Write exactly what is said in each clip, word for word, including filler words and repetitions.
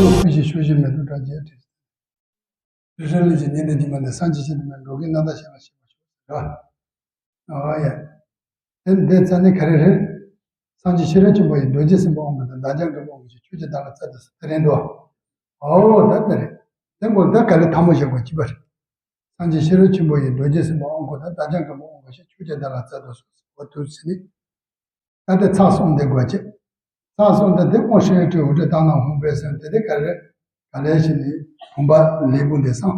ཕུལ་ཞིང་ཞུ་ཞིང་མེ་ཏོག་བཀྲ་ཤིས་དྲི། རི་རབ་ལས་ཀྱི་ཉི་ཟླ་འཇིགས་མ་ནས། སངས་རྒྱས་ཆེ་དུ་མའི་འགྲོ་ཀུན་རྣམ་དག་ཞིང་ལ་གཤེགས་པར་ཤོག་ཟེར་ར། ཨ་ཡ། དེ་འདི་རྩ་ནས་ག་རེ་རེད། སངས་རྒྱས་ཤེས་རབ་ཆེན་པོ་ཡི་རྡོ་རྗེ་སེམས་དཔའ་དབང་པོ་དང་། བདག་ཅག་མགོན་པོ་དབང་པོ་ཆེ། ཆོས་ཀྱི་བདག་ལ་སྩལ་དུ་གསོལ། དེ་རེད་འདུག་ཨོ་ད་དེ་རེད། དེ་མགོ་ད་ག་ལེ་ཐལ་མོ་བཞག་པ་གཅིག་པ་རེད། སངས་རྒྱས་ཤེས་རབ་ཆེན་པོ་ཡི་རྡོ་རྗེ་སེམས་དཔའ་དབང་པོ་དང་། བདག་ཅག་མགོན་པོ་དབང་པོ་ཆེ། ཆོས་ཀྱི་བདག་ལ་སྩལ་དུ་གསོལ་ཟེར་བ་དུས་ཟིན་ནི། ད་ལྟ་ཚར་སོང་དེ་དགོས་ཆེ། ཚར་སོང་དེ་དེ་དབང་ཧྲཱིཿ་ཏྲི་འུ་ཏྲ་དྷ་ན་ཧཱུྃ་ཕཊ་ཟེར་དེ་དེ་ག་རེ་རེད། ག་ལེ་ཞིག་ནི་བུམ་པ་ལེགས་པོ་འདི་བསམ།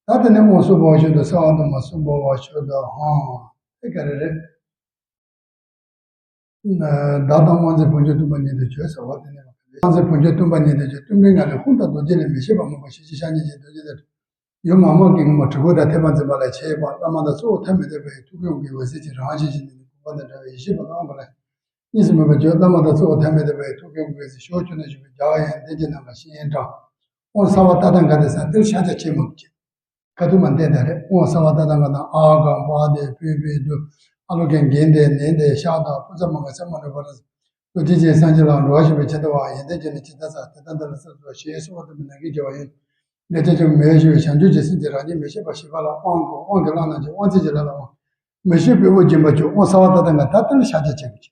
ད་དེ་ནས་དབང་གསུམ་པོ་བ་ཤོ་དང་། སརྦ་དྷརྨ་གསུམ་པོ་བ་ཤོ་དང་། ཧང་། དེ་ག་རེ་རེད། བདག་དང་དབང་མཛད་བུམ་ཆུང་སྟོན་པ་ཉིད་དུ་བྱོན་ཟེར་བ་དེ་ནས་བ་ག་ལེ། དབང་མཛད་བུམ་ཆུང་སྟོན་པ་ཉིད་དུ་བྱོན། སྟོན་པའི་ངང་ལས་ཧཱུྃ་དང་རྡོ་རྗེ་ལས། མི་ཤེས་པ་མུན་པ་ཞི་བྱེད་ཕྱག་གཉིས་ཀྱིས། རྡོ་རྗེ་ལས་ཡུམ་མ་མོ་གི་ངོ་བོ་གྲི་གུག་དང་ཐོད་པ་འཛིན་པ་ལ་ཆས་པ། བླ་མ་དང་གཙོ་བོ་ཐ་མི་དད་པ་ཡི། ཐུགས་ཀའི་དབང་གིས་འོད་ཟེར་གྱིས། རང་བཞིན་གྱིས་ནི་བུམ་པ་དང་འདྲ་བའི། ཡེ་ཤེས་པ་དང་དབང་པོ་ལ་གཉིས་སུ་མེད་པར་བརྗོད། བླ་མ་དང་གཙོ་བོ་ཐ་མི་དད་པ་ཡི། ཐུགས་ཀའི་དབང་གིས་འོད་ཟེར། ཞོ་ཁྱོད་ན་བཞུགས་པའི་རྒྱལ་བ་ཡང་། གཏན་གྱི་ནམ་མཁའ་ཤིང་ཡན་གྲགས། དབང་གསར་པ་ཏག་ཏག་འགའ་དེ་ས་འདིར་ཤཱཀྱ་ཆེན་མོ་གི་ཁ་ཐུག་མ་བསྟན་ད་རེད། དབང་གསར་པ་ཏག་ཏག་འགའ་དང་། ཨ་ག་པ་དེ་པུ་པེ་དུ། ཨ་ལོ་ཀེ་གན་དེ་ནན་དེ་ཤ་དང་། ཕུན་ཚོགས་མ་ག་ས་མ་རུ་པ་ར། རྡོ་རྗེ་ཅན་སངས་རྒྱས་ལ། འགྲོ་བ་ཞི་བའི་ཆེད་དུ་བ། ཡོན་ཏན་གྱི་ནི་ཇི་ལྟར་བསགས། དེ་ལྟར་འདི་ལ་སོགས་པ། ཞེས་གསོལ་བ་འདེབས་པའི་ནམ་མཁའི་རྒྱལ་བ་ཡིན། འདི་ཅག་ཀྱང་མི་གཡོ་ཞི་བའི་བྱང་ཆུབ་ཀྱི་སེམས་ཀྱིས་རང་བཞིན་མི་ཤེས་པ་ཞི་བ་ལ་དབང་བསྐུར། དབང་གི་ལྷ་རྣམས་ཀྱིས་དབང་བྱེད་ཀྱི་ལྷ་ལ་དབང་། མི་ཤེས་པའི་དབུགས་འབྱིན་པར་གྱུར། དབང་གསར་པ་ཏག་ཏག་འགའ་ད་ལྟ་ལ་ཤཱཀྱ་ཆེན་པོ་ཆེ།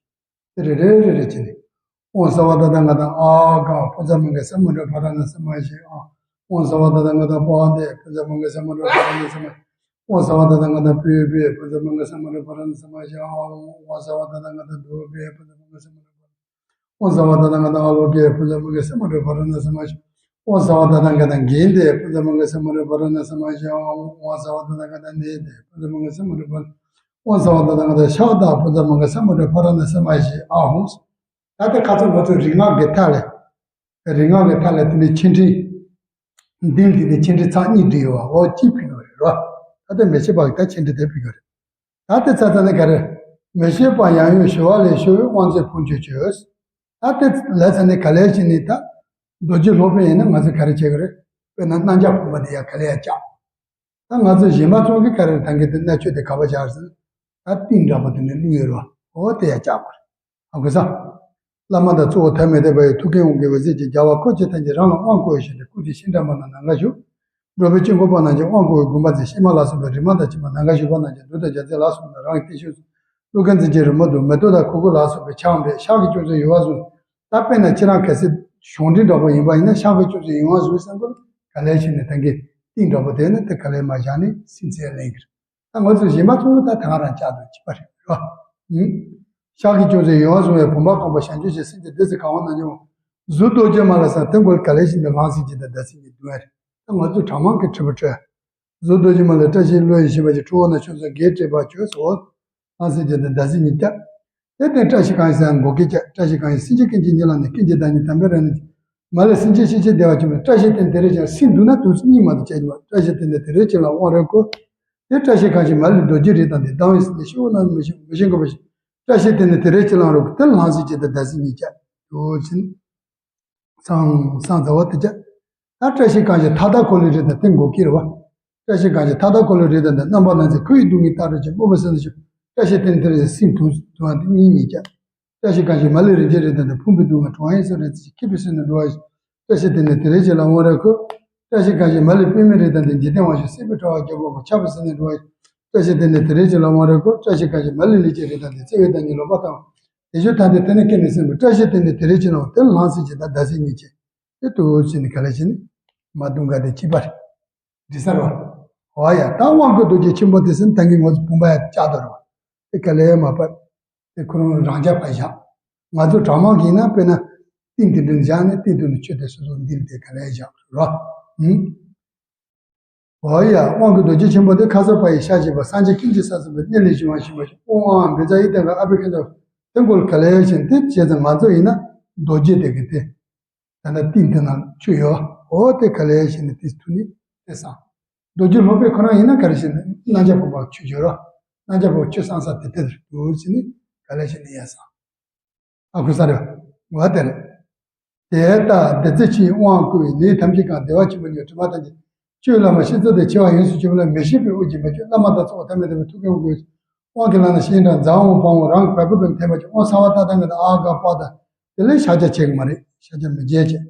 དེ་རེ་རེ་རེ་རེ་བྱས་ནས། དབང་གསར་པ་ཏག་ཏག་འགའ་དང་། ཨ་ག་ཕུན་ཚོགས་མ་ག་ས་མ་རུ་པ་ར་ཎ་ས་མ་ཤི་ཨ། དབང་གསར་པ་ཏག་ཏག་འགའ་དང་། པ་དེ་ཕུན་ཚོགས་མ་ག་ས་མ་རུ་པ་ར་ཎ་ས་མ་ཤི། དབང་གསར་པ་ཏག་ཏག་འགའ་དང་། པུ་པེ་ཕུན་ཚོགས་མ་ག་ས་མ་རུ་པ་ར་ཎ་ས་མ་ཤི་ཨ། དབང་གསར་པ་ཏག་ཏག་འགའ་དང་། དུ་པེ་ཕུན་ཚོགས་མ་ག་ས་མ་རུ་པ་ར་ཎ། དབང་གསར་པ་ཏག་ཏག་འགའ་དང་། ཨ་ལོ་ཀེ་ཕུན་ཚོགས་མ་ག་ས་མ་རུ་པ་ར་ཎ་ས་མ་ཤི། དབང་གསར་པ་ཏག་ཏག་འགའ་དང་། གན་དེ་ཕུན་ཚོགས་མ་ག་ས་མ་རུ་པ་ར་ཎ་ས་མ་ཤི་ཨ། དབང་གསར་པ་ཏག་ཏག་འགའ་དང་། ནན་དེ་ཕུན་ཚོགས་མ་ག་ས་མ་རུ་པ་ར་ལ། དབང་གསར་པ་ཏག་ཏག་འགའ་དང་། ཤ་དང་ཕུན་ཚོགས་མ་ག་ས་མ་རུ་པ་ར་ཎ་ས་མ་ཤི་ཨ། ཧོང་། ད་ལྟ་ཁ་སང་ང་ཚོ་རིག་སྔགས་ཀྱི་ཐད་ལ། རིག་སྔགས་ཀྱི་ཐད་ལ་དེ་ནས་ཆེ་འབྲིང་། འདི་ལ་དེ་ནས་ཆེ་འབྲིང་ཚར་གཉིས་བསྒྲིལ་ཡོད་པ། འོ་གཅིག་ཕུལ་ཡོད་རེད་རོ། ད་ལྟ་མི་ཤེས་པ་གི་ད་ཆེ་འབྲིང་དེ་ཕུལ་ཡོད་རེད། ད་ལྟ་ཚར་ཚར་ནས་ག་རེ། མི་ཤེས་པ་ཡང་ཡང་ཞི་བ་ལས། ཞི་བའི་དབང་མཛད་བུམ་ཆུང་བྱོན། ད་ལྟ་ལ་ཚར་ནས་ག་ལེར་བྱས་ནས་ད། རྡོ་རྗེ་སློབ་དཔོན་ཡིན་ན་ང་ཚོ་ག་རེ་བྱེད་དགོས་རེད། དཔེར་ན་རྣམ་རྒྱལ་བུམ་པ་དེ་ཡང་ག་ལེར་ཡང་བཅག་ད་ང་ཚོ་གཞན་པ་ཚོ་གིས་ག་རེ་ད་གིན་དེ་མནར་གཅོད་དེ་ག་པར་བཞག་ཟེར། ད་ཏིང་འདྲ་པོ་དེ་ནས་བླུགས་ཡོད་རེད་བ། འོ་དེ་ཡང་བཅག་པ་རེད། ཨ་ཁུ་ས། བླ་མ་དང་གཙོ་བོ་ཐ་མི་དད་པ་ཡི། ཐུགས་ཀའི་དབང་གིས་འོད་ཟེར་གྱིས། རྒྱལ་བ་འཁོར་བཅས་ཐམས་ཅད་རང་ལ་དབང་བསྐུར་ཞིང་། དེ་བཀུར་སྟི་ཤིང་འབྲས་མ་རྣམས་ནམ་མཁར་བཞུགས། འགྲོ་བའི་དཀྱིལ་འཁོར་པ་རྣམས་ཀྱིས་དབང་བསྐུར་བའི་དགོངས་པ་མཛད། ཤིང་མ་ལ་སོགས་པའི་རིག་མ་དང་མཆིལ་མ་ནམ་མཁའ་བཞུགས་པ་རྣམས་ཀྱིས་གདུགས་དང་རྒྱལ་མཚན་ལ་སོགས་པ་རང་གི་རྟེན་ཤིང་གསུངས། ཀླུ་རྒན་འཛིན་གྱི་རི་མོ་དང་། མེ་ཏོག་དང་གོས་གོས་ལ་སོགས་པས་ཕྱག་འབུལ། ཕྱག་གིས་སྐྱོང་ཚུལ་ཡོངས་བཟུང་། ད་དཔེར་ན་ཁྱེད་རང་གལ་སྲིད་གཞུང་འབྲེལ་འདྲ་པོ་ཡིན་པ་ཡིན་ན། ཕྱག་གིས་སྐྱོང་ཚུལ་ཡོངས་བཟུང་བསམ་པ་ག་ལེར་བྱས་ནས་ད་གིན་ཏིང་འདྲ་པོ་དེ་ནི་དེ་ག་ལེར་མར་བཞག་ནས་སེམས་རྩེར་ལེན་གྱི་རེད། ད་ང་ཚོ་གཞན་པ་ཚོ་ད་དེ་ག་རང་བཅག་འདུག་བྱས་པ་རེད་རོ། ཨུ། ཕྱག་གིས་སྐྱོང་ཚུལ་ཡོངས་བཟུང་བའི། བུམ་པ་གང་པོ་བྱང་ཆུབ་ཀྱི་སེམས་ཀྱིས། བདུད་རྩི་གང་བ་རྣམས་ཀྱིས་དབང་། གཟུགས་རྡོ་རྗེ་མ་ལ་ཟེར་དེ་མགོ་ལ་ག་ལེར་བྱས་ནས་ལྷ་སྲིན་གྱི་དང་ཟླ་སྲིན་གྱི་གདུང་བ་རེད། ད་ང་ཚོ་གྲངས་མང་གི་འཁྲིད་པ་འཁྲིད། གཟུགས་རྡོ་རྗེ་མ་ལ་བཀྲ་ཤིས་བློ་ཡིས་བཞེས་པར་བགྱི། ཁྲོ་བོ་རྣམས་ཕྱོགས་བཅུར་བགེགས་བསྐྲད་པར་བྱོས་སོ། ལྷ་སྲིན་གྱི་དང་ཟླ་སྲིན་གཉིས་བསྐྱབས། དེ་ལྟར་བཀྲ་ཤིས་གང་ཞིག་ཟེར་ན་མགོ་སྐེ་བཀྱག་བཀྲ་ཤིས་གང་ཞིག་སེང་གེ་ཀུན་གྱི་གཉིད་ལམ་ནས། ཀུན་གྱི་བདག་ཉིད་དམ་པའི་རང་ཉིད་ཀྱིས། མ་ལུས་སེམས་ཅན་ཤེས་བྱའི་བདེ་བ་ཅན་པ། བཀྲ་ཤིས་དེ་ནི་དེ་རེད་ཅེ་ལ། སེམས་འདུལ་ན་དུས་གཉིད་མ་དང་བཅས་ཀྱི་མ། བཀྲ་ཤིས་དེ་ནི་དེ་རེད་ཅེ་ལ་དབང་རབ་བསྐུར། དེ་བཀྲ་ཤིས་གང་ཞིག་མ་ལུས་རྡོ་རྗེ་རིགས་དང་ལྡན། སྡང་བའི་སེམས་ནི་ཤི་བོ་རྣམས་མི་ཤེས་མི་ཤེས་འགོག་པའི་ཕྱིར། བཀྲ་ཤིས་དེ་ནི་དེ་རེད་ཅེ་ལ་དབང་རབ་བསྐུར། དེ་ལ་ལྷ་སྲིན་གྱི་དང་ཟླ་སྲིན་གཉིས་བསྐྱབས། འདུག་ཕྱིན། སངས་སངས་རྫ་བ་དེ་བཅག་ད་བཀྲ་ཤིས་གང་ཞིག་མཐའ་དག་འཁོར་ལོའི་རིགས་དང་། དེ་མགོ་སྐེ་རེད་བ། བཀྲ་ཤིས་གང་ཞིག་མཐའ་དག་འཁོར་ལོའི་རིགས་དང་ལྡན། རྣམ་པ་སྣང་མཛད་ཁོ་ཡི་སྡུག་བསྔལ་རྟག་སྒྲོལ་ཅིང་། དམོད་པའི་སེམས་ནི་ཞི་བ། བཀྲ་ཤིས་དེ་ནི་དེ་རེད་ཅེ་ལ། སེམས་དུག་དུག་པ་དེ་གཉིས་གཉིས་བཅག་བཀྲ་ཤིས་གང་ཞིག་མ་ལུས་རིན་ཆེན་རིགས་དང་ལྡན། ཕོངས་པའི་སྡུག་བསྔལ་གྲང་བའི་སེམས་རེད་ཅེ། སྐྱིད་པའི་སེམས་ནི་འགྲོ་བ་ཡི། བཀྲ་ཤིས་དེ་ནི་དེ་རེད་ཅེ་ལ་དབང་རབ་བསྐུར། བཀྲ་ཤིས་གང་ཞིག་མ་ལུས་པདྨའི་རིགས་དང་ལྡན། འཇིག་རྟེན་དབང་ཕྱུག་སྲིད་པའི་དྲ་བ་བརྒྱ་པ་པོ། ཆགས་པའི་སེམས་ནི་འགྲོ་བ་ཡི། བཀྲ་ཤིས་དེ་ནི་དེ་རེད་ཅེ་ལ་དབང་རབ་བསྐུར། བཀྲ་ཤིས་གང་ཞིག་མ་ལུས་ལས་ཀྱི་རིགས་དང་ལྡན། བརྩེ་བའི་བདག་ཉིད་ལོག་པར་ལྟ་བ། བདེ་མཆོག་ཐམས་ཅད་དེ་ནི་སྐད་ནི་གསན་པ། བཀྲ་ཤིས་དེ་ནི་དེ་རེད་ཅེ་ལ་དབང་། དེ་ལ་ལྷ་སྲིན་གྱི་དང་ཟླ་སྲིན་གཉིས་བཅས། དེ་དུ་བྱས་ནས་ག་ལེར་བྱས་ནས་མ་བརྡུང་ག་དེ་བྱས་པ་རེད། འགྲིག་ས་རེད་བ། འོ་ཡ། ད་དབང་བསྐུར་རྡོ་རྗེ་ཆེན་པོ་དེ་ཟེར་ན་ད་གིན་ང་ཚོ་བུམ་པ་ཡང་བཅག་དོ་རེད་བ། དེ་ག་ལེར་མ་ཕར། དེ་ཁོ་རང་རང་འཇགས་ཕར་བཞག་ང་ཚོ་གྲངས་མང་གིས་ན་དཔེར་ན་ཏིང་དེ་འདྲ་བཞག་ནས་ཏིང་དུ་ནི་ཆོས་དེ་སོ་སོ་འདི་དེ་ག་ལེར་བཞག་རེད་བ། ཨུམ། འོ་ཡ། དབང་བསྐུར་རྡོ་རྗེ་ཆེན་པོ་དེ་ཁ་སོ་པ་ཡི་ཤ་ཞེས་པ། སངས་རྒྱས་ཀུན་གྱི་ས་གསུམ་པའི། གནས་ལས་བྱུང་བ་ཞིག་མ་ཞིག་ཨོ་ཨང་བི་ཛ་ཡི་དེ་ག་ཨ་བི་ཁ་དོ། དེ་མགོ་ལ་ག་ལེར་བྱས་ནས་དེ་བྱས་ཙང་ང་ཚོ་ཡིན་ན་རྡོ་རྗེ་དེ་གི་དེ། ད་ལྟ་ཏིང་དེ་ན་ཆུ་ཡོད། འོ་དེ་ག་ལེར་བྱས་ནས་དེ་ཐུག་ནས་དེ་སངས། རྡོ་རྗེ་སློབ་དཔོན་ཁོ་རང་ཡིན་ན་ག་རེ་བྱས་ནས་རྣམ་རྒྱལ་བུམ་པ་ཆུ་ཡོད་ར། རྣམ་རྒྱལ་བུམ་པ་ཆུ་སངས་ས་དེ་དེ་རེད་འདུག་བྱས་ནས་ག་ལེར་བྱས་ནས་ཡར་སངས། ཨ་ཁུ་ས་རེད། འོ་དེ་རེད། དེ་ལྟར་བདུད་རྩི་ཆུའི་དབང་བསྐུར་བའི། ལས་ཐམས་ཅད་ཀྱང་བདེ་བ་ཆེན་པོར་མྱུར། དྲི་མ་ཐམས་ཅད་གཅོད་བླ་མ་ཤེས་རྩོལ་དང་། འཆི་བ་ཡོངས་སུ་གཅོད་པ་ལ། མི་ཤེས་པའི་དབུགས་འབྱིན་པར་གྱུར། བླ་མ་དང་གཙོ་བོ་ཐ་མི་དད་པ། ཐུགས་ཀའི་དབང་བསྐུར་བའི་ཕྱིར། དབང་གི་ལྷ་རྣམས་ཤིང་འདྲ་མཛའ་བོ་དཔའ་བོ་རང་གི་བ་སྤུ་གུ་ལ་འཐེན་པར་གྱུར། དབང་གསར་པ་ཏག་ཏག་འགའ་དང་། ཨ་ག་པ་དང་། དེ་ལས་ཤཱཀྱ་བྱེད་ཀྱི་མ་རེད། ཤཱཀྱ་མི་བྱེད་ཅེས།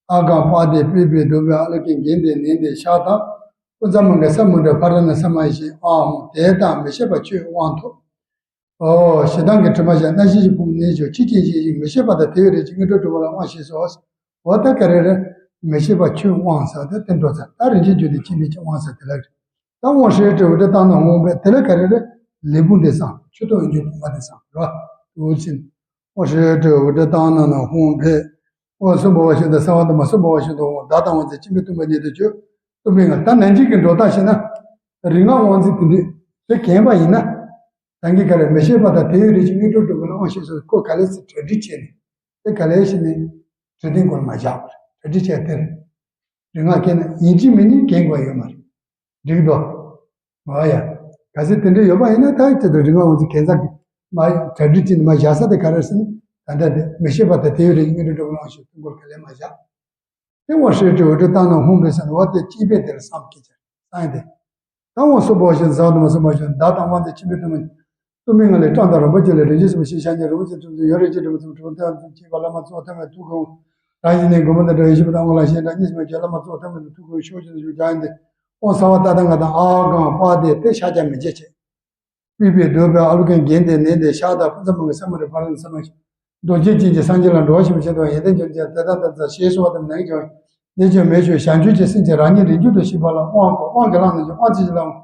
ཨ་ག་པ་དེ་པི་པི་དུ་བེ་ཨ་ལུ་ཀེ་གན་དེ་ནན་དེ་ཤ་དང་པུ་ཛ་མ་ག་ས་མུ་དྲ་ཕ་ར་ན་ས་མ་ཤེ་ཨ་ཧོ་དེ་དང་མི་ཤེས་པ་ཆོས་དབང་ཐོབ། ཨོ་ཞེ་སྡང་གི་དྲི་མ་བཞག་རྣམ་ཤེས་ཀྱི་ཕུང་ནས་བྱུང་ཆོས་ཅན་ཞིག་ཡིན་མི་ཤེས་པ་དང་དེ་བས་རེ་ཅིག་དངོས་གྲུབ་སྒྲུབ་པ་ལ་དབང་ཤེས་སོ། འོ་ད་ག་རེ་རེ། མི་ཤེས་པ་ཆོས་དབང་ཟེར་ཏེ་དེ་འགྲོ་ཚར། ད་རིན་ཆེན་རྒྱུད་དེ་སྐྱེ་མེད་ཀྱི་དབང་ཟེར་དེ་ལ་རེད། ད་དབང་ཧྲཱིཿ་ཏྲི་བི་ཏྲི་ཏང་ན་ཧཱུྃ་ཕཊ་དེ་ལ་ག་རེ་རེ། ལས་བུམ་དེ་བསམ། མཆུ་ཏོ་གཡོ་སྒྱུ་བུམ་པ་དེ་བསམ་རོ། འུ་ཆེན། དབང་ཧྲཱིཿ་ཏྲི་བི་ཏྲི་ཏང་ན་ན་ཧཱུྃ་ཕཊ། དབང་གསུམ་པོ་བ་ཤིན་ཏུ་ས་བ་དུ་མ་གསུམ་པོ་བ་ཤིན་ཏུ་ཧཱུྃ་བདག་དང་དབང་མཛད་སྤྱན་པས་སྟོང་པ་ཉིད་དུ་གྱུར། སྟོང་པའི་ངང་ད་ནན་གྱིས་ཀྱི་འགྲོ་སྟངས་ཤེས་ན། རིག་སྔགས་དབང་མཛད་དེ་འདྲས་དེ་གན་པ་ཡིན་ན། ད་གིན་ག་རེ་མི་ཤེས་པ་དང་དེ་བས་རེ་ཅིག་དངོས་གྲུབ་སྒྲུབ་པ་ལ་དབང་ཤེས་སོ་ཁོ་ག་ལེ་སི་གྲ་སྒྲིག་བྱས་ནས། དེ་ག་ལེ་ཤི་ནས་གྲོས་བསྟུན་སྐོར་མ་བཞག་པར་གྲ་སྒྲིག་བྱས་དེར། རིག་སྔགས་སྐྱེས་ན་ཡིན་གཅིག་མིན་གཉིས་གན་དགོས་ཡོད་མ་རེད། འགྲིག་འདུག་འོ་ཡ། གལ་སྲིད་དེ་འདྲ་ཡོད་པ་ཡིན་ན་ད་ཡིག་ཚད་དུ་རིག་སྔགས་དབང་མཛད་གན་ས་གི་མ་གྲ་སྒྲིག་བྱས་ནས་མ་བཞག་ས་དེ་ག་རེ་ཟེར་ན། ད་ལྟ་དེ་མི་ཤེས་པ་དང་དེ་བས་རེ་ཅིག་དངོས་གྲུབ་སྒྲུབ་པ་ལ་དབང་ཤེས་སོ་སྐོར་ག་ལེ་མ་བཞག་དེ་དབང་ཧྲཱིཿ་ཏྲི་བི་ཏྲི་ཏང་ན་ཧཱུྃ་ཕཊ་ཟེར་ན་འོ་དེ་སྐྱེས་པས་དེར་བསམ་སྐྱེ་ཆ་བསམ་ཡ་དེ། ད་དབང་གསུམ་པོ་བ་ཤིན་ཏུ་ས་བ་དུ་མ་གསུམ་པོ་བ་ཤིན་ཏུ་བདག་དང་དབང་མཛད་སྤྱན་པས་སྟོང་པ་ཉིད། སྟོང་པའི་ངང་ལས་བཀྲག་མདངས་རིན་པོ་ཆེ་ལས་རིན་ཆེན་གསུམ་པོ་ཞེས་བྱ་ནི་རིན་པོ་ཆེ་ཐུགས་སུ་ཡོད་རིན་ཆེན་གྲུབ་པ་ཚུལ་ཁྲིམས་སྟོན་པ་ཚུལ་ཁྲིམས་བཅས་པ་བླ་མ་གཙོ་བོ་ཐ་མའི་ཐུགས་དགོངས་རང་བཞིན་ནས་མགོན་པོ་དང་འདྲ་བའི་བཞི་པོ་དང་དབང་ལ་ཞེན་དྲག་གཉིས་སུ་མེད་ཀྱང་བླ་མ་གཙོ་བོ་ཐ་མའི་ཐུགས་དགོངས་ཤོག་ཅེས་ཞུ་བྱ་ཡིན་ཏེ། དབང་ས་བ་ཏ་ཐཱ་ག་ཏ་ཨ་ག་པ་དེ་དེ་ཤ་རྒྱག་མི་བྱེད་ཅེས། པི་པི་དུ་བེ་ཨ་ལུ་ཀེ་གན་དེ་ནན་དེ་ཤ་དང་པུ་ཛ་མ་ག་ས་མུ་དྲ་ཕ་ར་ན་ས་མ་ཤེ། རྡོ་རྗེ་ཅན་གྱི་སངས་རྒྱས་ལ་འགྲོ་བ་ཞི་བ་ཆེད་དུ་ཡོན་ཏན་ཅན་གྱི་དེ་དག་དེ་དག་ཞེས་གསོལ་བ་དང་ནན་ཀྱང་། དེ་ཀྱང་མེད་ཞུ་བྱང་ཆུབ་ཀྱི་སེམས་ཀྱིས་རང་ཉིད་རིགས་རྒྱུད་དུ་ཤེས་པ་ལ་དབང་བསྐུར། དབང་གི་ལྷ་རྣམས་ཀྱིས་དབང་ཚིག་གཅིག་ལ་དབང་།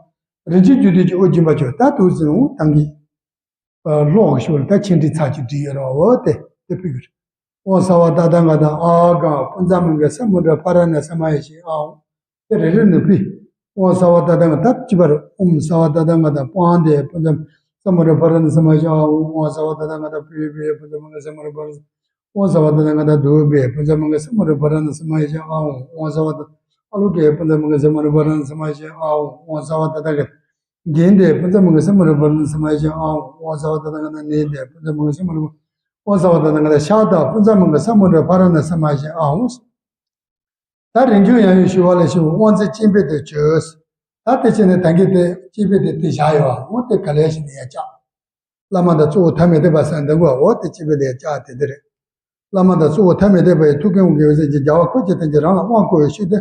རིན་ཆེན་རྒྱུད་སྡེ་གྱི་དབུ་སྦྱིན་པ་ཆོས་ད་དུ་ཟིན་འོང་ཏང་གི །ལོག་ཞུ་ལ་ད་ཆེན་ཁྲི་ཚར་གཅིག་བྲིས་ཡོད་ར་འོ་དེ་དེ་ཕུལ་གྱི་རེད། ཨོཾ་སརྦ་ཏ་ཐཱ་ག་ཏ་ཨ་ག་པུ་ཛ་མུ་ག་ས་མུ་དྲ་ཕ་ར་ན་ས་མ་ཡེ་ཤེས་ཨ་ཧོ། དེ་རེ་རེ་ནས་ཕུལ། ཨོཾ་སརྦ་ཏ་ཐཱ་ག་ཏ་ཅི་པར། ཨོཾ་སརྦ་ཏ་ཐཱ་ག་ཏ་པཱ་དེ་པུ་ཛ་ས་མུ་དྲ་ཕ་ར་ན་ས་མ་ཡེ་ཤེས་ཨ་ཧོ། ཨོཾ་སརྦ་ཏ་ཐཱ་ག་ཏ་པུ་བེ་པུ་ཛ་མུ་ག་ས་མུ་དྲ་ཕ་ར་ན། ཨོཾ་སརྦ་ཏ་ཐཱ་ག་ཏ་དུ་བེ་པུ་ཛ་མུ་ག་ས་མུ་དྲ་ཕ་ར་ན་ས་མ་ཡེ་ཤེས་ཨ་ཧོ། ཨོཾ་སརྦ་ཏ་ཨ་ལོ་ཀེ་པུ་ཛ་མུ་ག་ས་མུ་དྲ་ཕ་ར་ན་ས་མ་ཡེ་ཤེས་ཨ་ཧོ། ཨོཾ་སརྦ་ཏ་ཐཱ་ག་ཏ། གན་དེ་པུ་ཛ་མུ་ག་ས་མུ་དྲ་ཕ་ར་ན་ས་མ་ཡེ་ཤེས་ཨ་ཧོ། ཨོཾ་སརྦ་ཏ་ཐཱ་ག་ཏ་ནན་དེ་པུ་ཛ་མུ་ག་ས་མུ་དྲ་ཨོཾ་སརྦ་ཏ་ཐཱ་ག་ཏ་ཤ་དང་པུ་ཛ་མུ་ག་ས་མུ་དྲ་ཕ་ར་ན་ས་མ་ཡེ་ཤེས་ཨ་ཧོ། ད་རིན་ཆེན་ཡང་ཡང་ཞུ་བ་ལ་ཞུ་དབང་ཚིག་སྤྱན་པས་དེ་བྱོས། ད་དེ་བྱས་ནས་ད་གིན་དེ་སྤྱན་པས་དེ་དེ་བཞག་ཡོད་ཨ་འོ་དེ་ག་ལེ་ཞིག་ནས་ཡ་བཅག་བླ་མ་དང་གཙོ་བོ་ཐ་མལ་དད་པ་ཟེར་འདི་གོ་འོ་དེ་སྤྱན་པས་དེ་ཡ་བཅག་དེ་དེ་རེད། བླ་མ་དང་གཙོ་བོ་ཐ་མལ་དད་པ་ཡི་ཐུགས་ཀུན་དབང་གི་འོད་ཟེར་གྱི་རྒྱལ་བ་འཁོར་བཅས་ཐམས་ཅད་རང་ལ་དབང་བསྐུར་བའི་ཤུལ་ཏེ།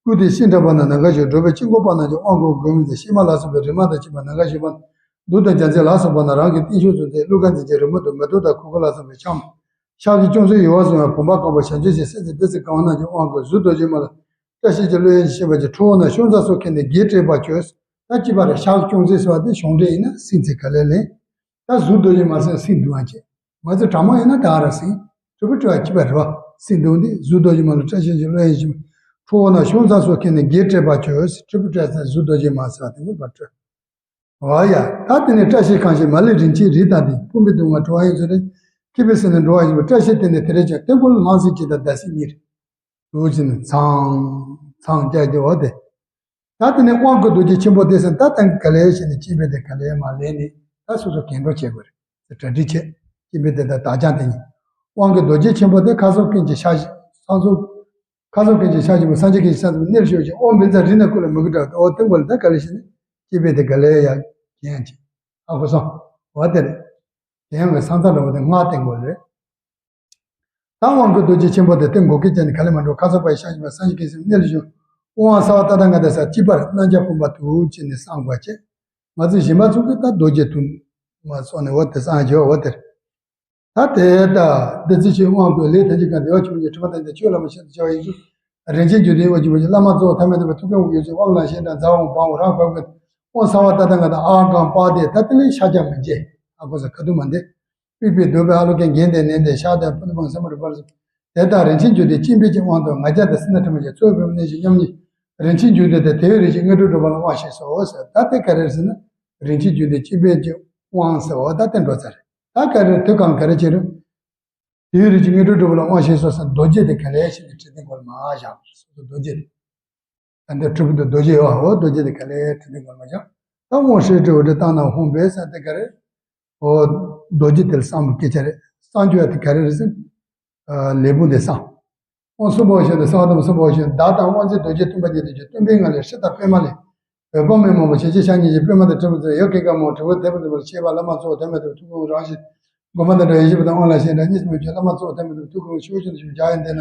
སྐུ་དེ་ཤིང་འཁྲབ་པ་ན་ནམ་མཁའ་བཞུགས། འགྲོ་བའི་དཀྱིལ་འཁོར་པ་རྣམས་ཀྱང་དབང་བསྐུར་བའི་མགུར་མིང་དང་གཤེད་མ་ལ་སོགས་པའི་རིག་མ་དང་བཅས་པ་ནམ་མཁའ་བཞུགས་པ། གདུགས་དང་རྒྱལ་མཚན་ལ་སོགས་པ་རྣམས་རང་གི་རྟེན་མཆོག་ཏུ་མཛད། གླུ་གར་མཛད་ཅིང་རི་མོ་བརྡུང་། མེ་ཏོག་དང་གོས་དཀར་ལ་སོགས་པའི་ཕྱག་ཕྱག་གི་ཅུང་ཟད་གཡོ་བ་བཟུང་བའི་བུམ་པ་བཀང་བ་བྱང་ཆུབ་ཀྱི་སེམས་ཀྱི་བདུད་རྩི་གང་བ་རྣམས་ཀྱང་དབང་བསྐུར། གཟུགས་རྡོ་རྗེ་མ་ལ་བཀྲ་ཤིས་ཀྱི་གླུ་དབྱངས་ཀྱིས་བསྐྱེད་པ་ཅིག་ཁྲོ་བོ་རྣམས་ཤོག་རྩ་སོགས་ཁྱེར་ནས་བགེགས་བསྐྲད་པར་བྱོས། ད་ཅི་པར་ཕྱག་ཅུང་ཟད་ཟེར་བ་དེ་གཞུང་འགྲེལ་ཡིན་ན་སེམས་ཚེ་ག་ལེ་ལེན། ད་གཟུགས་རྡོ་རྗེ་མ་ཟེར་སེམས་འདུལ་བ་བྱེད། ང་ཚོ་གྲྭ་མ་ཡིན་ན་ད་ར་སེམས་ཁྲོ་བོ་བསྐྲད་པ་ཅི་པར་རེད་བ། སེམས་འདུལ་འདི་གཟུགས་རྡོ་རྗེ་མ་ལ་བཀྲ་ཤིས་ཀྱི་གླུ་དབྱངས་ཀྱིས་ཁྲོ་བོ་རྣམས་ཤོག་རྩ་སོགས་ཁྱེར་ནས་བགེགས་བསྐྲད་པར་བྱོས། ཁྲོ་བོ་བསྐྲད་ཟེར་གཟུགས་རྡོ་རྗེ་མ་ཟེར་བ་དེ་ངོ་མ་སྤྲོད། འོ་ཡ། ད་དེ་ནས་བཀྲ་ཤིས་ཁང་བཞི་མ་ལུས་རིན་ཆེན་རིགས་དང་ལྡན། ཕུང་པོའི་སྡུག་བསྔལ་ཁྲོ་བ་ཡི་མཚོ་རེད། ཁྱིམ་པའི་སེམས་ནི་འགྲོ་བ་ཡི་བུ། བཀྲ་ཤིས་དེ་ནི་དེ་རེ་ཅན། སྟེང་ཁོ་ལ་སྣང་སྲིད་བྱེད་དང་ཟླ་སྲིད་གཉིས། འདུག་ཅིང་ཚང་ཚང་རྒྱ་རྒྱ་འོ་དེ། ད་དེ་ནས་དབང་བསྐུར་རྡོ་རྗེ་ཆེན་པོ་དེ་ཟེར་ད་ལྟ་ག་ལེ་བྱས་ནས་སྤྱན་པས་དེ་ག་ལེ་མ་ལེན་ནས་ད་སོ་སོ་གྱེན་འགྲོ་བྱེད་དགོས་རེད། གྲ་སྒྲིག་བྱེད། སྤྱན་པས་དེ་ད་བདག་ཅག་དེ་ཉིད། དབང་གི་རྡོ་རྗེ་ཆེན་པོ་དེ་ཁ་སོགས་ཀུན་གྱི་ཤ་ཤ་ས་སོགས། ཁ་སོགས་ཀུན་གྱི་ཤ་ཞིག་པོ་སངས་རྒྱས་ཀྱི་ཤ་ཟེར་བའི་གནས་ལ་ཤོག་ཅིང་། ཨོཾ་བཛྲ་རཏྣ་ཀུ་ལ་མུ་ཀུ་ཊ། ཨོ་དེ་མགོ་ལ་ད་ག་ལེ་བྱས་ནས་སྤྱན་པས་དེ་ག་ལེ་ཡ་གྱེན་ཅིག་ཨ་ཁོ་སོང་། འོ་དེ་རེད། གྱེན་གྱི་ས་མཚམས་འདྲ་བོ་དེ་སྔགས་སྟེང་མགོ་ལ་རེད། ད་དབང་གི་རྡོ་རྗེ་ཆེན་པོ་དེ་སྟེང་མགོ་སྐེ་བཅད་ནས་ག་ལེ་མ་འགྲོ། ཁ་སོགས་པ་ཡི་ཤ་ཞིག་པོ་སངས་རྒྱས་ཀྱི་སེམས་གནས་ལ་ཤོག་ཨོཾ་ཨ་སརྦ་ཏ་ཐཱ་ག་ཏ་ས་ཅི་པར་རྣམ་རྒྱལ་བུམ་པ་དུ་བྱས་ནས་བསམ་དགོས་བྱས། ང་ཚོ་གཞན་པ་ཚོ་གིས་ད་རྡོ་རྗེ་དུ་མ་སོང་ནས་འོ་དེ་བསམ་བྱས་འོ་དེ་རེད། ད་དེ་ལྟར་བདུད་རྩི་ཆུས་དབང་བསྐུར་ལས་ཐམས་ཅད་གང་བདེ་བ་ཆུང་ཆུང་དྲི་མ་དང་ལྡན་ཆོས་ལ་མ་ཤེས་དང་བྱ་བ་ཡིན་ཚུལ། རིན་ཆེན་རྒྱུད་སྡེའི་དབུ་སྦྱིན་པ་ཅིག་བླ་མ་གཙོ་བོ་ཐ་མལ་དད་པའི་ཐུགས་ཀུན་དབང་གི་ཡོད་ཚུལ། དབང་ལ་ཞེན་དང་མཛའ་བ་འབངས་རང་བབས་ཀྱི་དབང་སརྦ་ཏ་ཐཱ་ག་ཏ་ཨ་ག་པ་དེ་ད་དེ་ལས་ཤ་རྒྱག་མི་བྱེད་ཨ་གོ་ས་ཁ་ཐུག་མ་འདི། པི་པི་དུ་བེ་ཨ་ལོ་ཀེ་གན་དེ་ནན་དེ་ཤ་དང་པུ་ཛ་མུ་ག་ས་མུ་དྲ་ཕ་ར་ན་ས་དེ་དག་རིན་ཆེན་རྒྱུད་སྡེ་སྤྱན་པས་ཀྱི་དབང་དུ་ང་རྒྱལ་དང་སེར་སྣ་དྲི་མ་བཅས་ཚོགས་པའི་གནས་ཤིང་མཉམ་ཉིད། རིན་ཆེན་རྒྱུད་སྡེ་དེ་དེ་བས་རིན་ཆེན་དངོས་གྲུབ་སྒྲུབ་པ་ལ་དབང་ཤེས་སོ་ཟེར། ད་དེ་ག་རེ་ཟེར་ན། རིན་ཆེན་རྒྱུད་སྡེ་སྤྱན་པས་ཀྱི་དབང་ཟེར་བ་ད་དེ་འགྲོ་ཚར་རེད། ད་ག་རེ་དུས་གང་ག་རེ་བྱེད་རུང་། དེའི་རིགས་ཀྱི་དངོས་གྲུབ་སྒྲུབ་པ་ལ་དབང་ཤེས་སོ་ཟེར་རྡོ་རྗེ་དེ་ག་ལེ་ཞིག་གི་ཁྲི་སྟེང་སྒོར་མ་བཞག་སོ་སོ་རྡོ་རྗེ་དེ། ད་འདི་གྲུབ་པའི་རྡོ་རྗེ་ཡོད་འོ་རྡོ་རྗེ་དེ་ག་ལེ་ཁྲི་སྟེང་སྒོར་མ་བཞག་ད་དབང་ཧྲཱིཿ་ཏྲི་བི་ཏྲི་ཏང་ན་ཧཱུྃ་ཕཊ་ཟེར་དེ་ག་རེ། འོ་རྡོ་རྗེ་དེ་ལ་བསམ་པའི་སྐད་ཆ་རེད། བསམ་རྒྱུ་ཡ་དེ་ག་རེ་རེད་ཟེར། ལས་བུམ་དེ་བསམ། དབང་གསུམ་པོ་བཞིན་དུ་གསང་བ་དུ་མ་གསུམ་པོ་བཞིན་བདག་དང་དབང་མཛད་རྡོ་རྗེ་སྟོན་པ་ཉིད་དུ་གྱུར། སྟོན་པའི་ངང་ལས་ཧྲཱིཿ་དང་པདྨ་ལས། འོད་དཔག་མེད་མང་པོ་ཞལ་གཅིག་ཕྱག་གཉིས་ཀྱིས་པདྨ་དང་ཁྲི་པ་ཚུ་ཡི་ཡབ་ཀུན་དགའ་མོ་དྲིལ་བུ་དེ་པ་དེ་པ་ལ་བྱེད་པ་བླ་མ་གཙོ་བོ་དེ་མེད་དུ་ཐུགས་ཀུན་རང་བཞིན་མགོན་པོ་དང་འདྲ་བའི་བཞི་པོ་དང་དབང་ལ་ཞེན་དྲག་གཉིས་སུ་མེད་ཀྱང་བླ་མ་གཙོ་བོ་དེ་མེད་དུ་ཐུགས་ཀུན་ཤུགས་ཆེན་དུ་བྱུང་བྱ་ཡི་འདི་ན།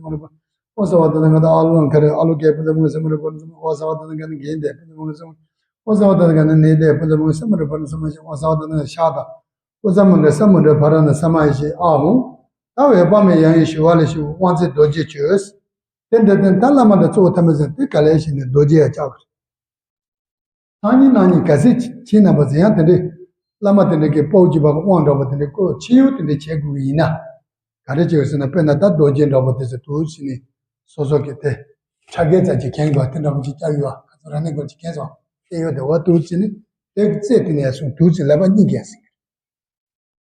སེམས་མ་རུ་བར། ཨོ་ས་བ་ད་ན་ག་ད་ཨ་ལོ་ན་ག་རེ་ཨ་ལོ་གེ་ཕུན་ཚོགས་མང་སེམས་མ་རུ་བར་སེམས། ཨོ་ས་བ་ད་ན་ག་ན་གེ་འདེ་ཕུན་ཚོགས་མང་སེམས། ཨོ་ས་བ་ད་ན་ག་ན་ནེ་འདེ་ཕུན་ཚོགས་མང་སེམས་མ་རུ་བར་སེམས། ཨོ་ས་བ་ད་ན་ཤ་ད། ཨོ་ས་མ་ག་ས་མ་རུ་བར་ན་ས་མ་ཡེ་ཤེས་ཨ་ཧོ། ད་འོད་དཔག་མེད་ཡང་ཡང་ཞི་བ་ལ་ཞི་བ་དབང་བཙན་རྡོ་རྗེ་ཆོས། དེ་འདྲ་དེ་ད་བླ་མ་དང་གཙོ་བོ་ཐ་མལ་ཟེར་དེ་ག་ལས་ཤིག་ནས་རྡོ་རྗེ་ཡ་ལྕགས་ཀྱི་རེད། སང་ཉིན་གནངས་ཉིན་གལ་སྲིད་ཁྱེད་རྣམ་པ་ཚོ་ཡང་དེ་འདྲའི་བླ་མ་དེ་འདྲ་གི་དཔའ་བོ་སྐྱེས་པ་གི་དབང་འདྲ་པོ་དེ་འདྲའི་བསྐུར་ཕྱིར་ཡང་དེ་འདྲའི་བྱེད་དགོས་ཀྱི་ཡིན་ན། ག་རེ་བྱེད་དགོས་ཟེར་ན། དཔེར་ན་ད་རྡོ་རྗེ་འདྲ་པོ་དེ་ཚོ་འདུག་ཟེར་ནས་སོ་སོ་གི་དེ་ཕྱག་འགན་ཙམ་ཅིག་འཁྱེར་དགོས་པ་དེ་འདྲ་པོ་ཅིག་བསྐྱལ་ཡོད་པ། ཁ་ཚོ་རང་ནས་སྒོར་ཅིག་འཁྱེར་སོང་བསྟན་ཡོད་དེ་འོ་འདུག་ཟེར་ནས་དེ་གི་རྩེ་དེ་ནས་སོང་འདུག་ཟེར་ལབ་པ་གཉིས་ཀྱང་ཟིན།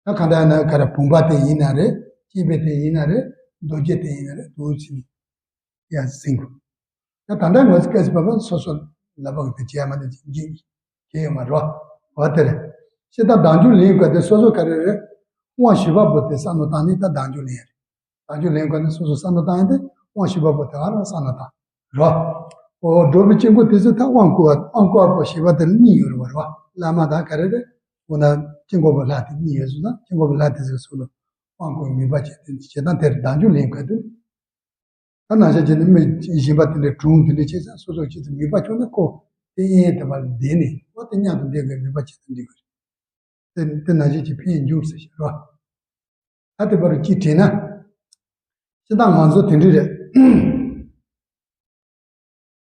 ད་གང་ལྟར་ན་ག་རེ་བུམ་པ་དེ་ཡིན་ན་རེད། སྐྱེས་པའི་དེ་ཡིན་ན་རེད། རྡོ་རྗེ་དེ་ཡིན་ན་རེད། འདུག་ཟེར་ནས་ཡང་ཟིན་དགོས། ད་ད་ལྟ་ང་ཚོ་སྐད་ཆ་བབ་པ་སོ་སོ་ལབ་པ་གི་དེ་བྱས་མ་ནས་ཅིག་བྱེད་ཡོད་མ་རེད་བ། དེ་རེད། ཤེས་ད་བདག་འཇུག་ལེན་དགོས་དེ་སོ་སོ་ག་རེ་རེད། དབང་བཞི་པ་པོ་དེ་བསམ་བློ་བཏང་ནས་ད་བདག་འཇུག་ལེན་རེད། བདག་འཇུག་ལེན་དགོས་ནས་སོ་སོ་བསམ་བློ་བཏང་ཡིན་ཏེ་དབང་བཞི་པ་པོ་དེ་ག་རང་བསམ་བློ་བཏང་རོ། འོ་འགྲོ་བའི་དཀྱིལ་འཁོར་དེ་ཚོ་ད་དབང་བསྐུར་བ་དབང་བསྐུར་བ་པོ་བཞི་པ་དེ་གཉིས་ཡོད་རེད་བ་རོ། བླ་མ་དང་ག་རེ་རེད། འོ་ན་དཀྱིལ་འཁོར་པོ་ལྷ་དེ་གཉིས་ཡོད་སོང་ཙང་དཀྱིལ་འཁོར་པོ་ལྷ་དེ་ཚོའི་ཚུལ་དུ་དབང་བསྐུར་མོས་པ་བྱས་ཏེ་བྱེད་སྟངས་དེར་བདག་འཇུག་ལེན་དགོས་ཏེ། ད་ནང་བཞིན་བྱས་ནས་མི་གཞན་པ་དེ་འདྲའི་གྲུང་དེ་འདྲའི་བྱས་ཙང་སོ་སོ་ཁྱེད་ཚོ་མོས་པ་བྱུང་ན་ཁོ་དེ་ཨེ་དེ་བར་བསྡད་ནས་འོ་དེ་མཉམ་དུ་བསྡད་དགོས་མོས་པ་བྱེད་དུ་འདི་དགོས་རེད། དེ་དེ་ནང་བཞིན་གྱི་ཕན་འབྱུང་ཟེར་ཞེས་རོ། ད་དེ་བར་ཅིག་དྲན་ན། སྤྱིར་བཏང་ང་ཚོ་དེ་འདྲ་རེད།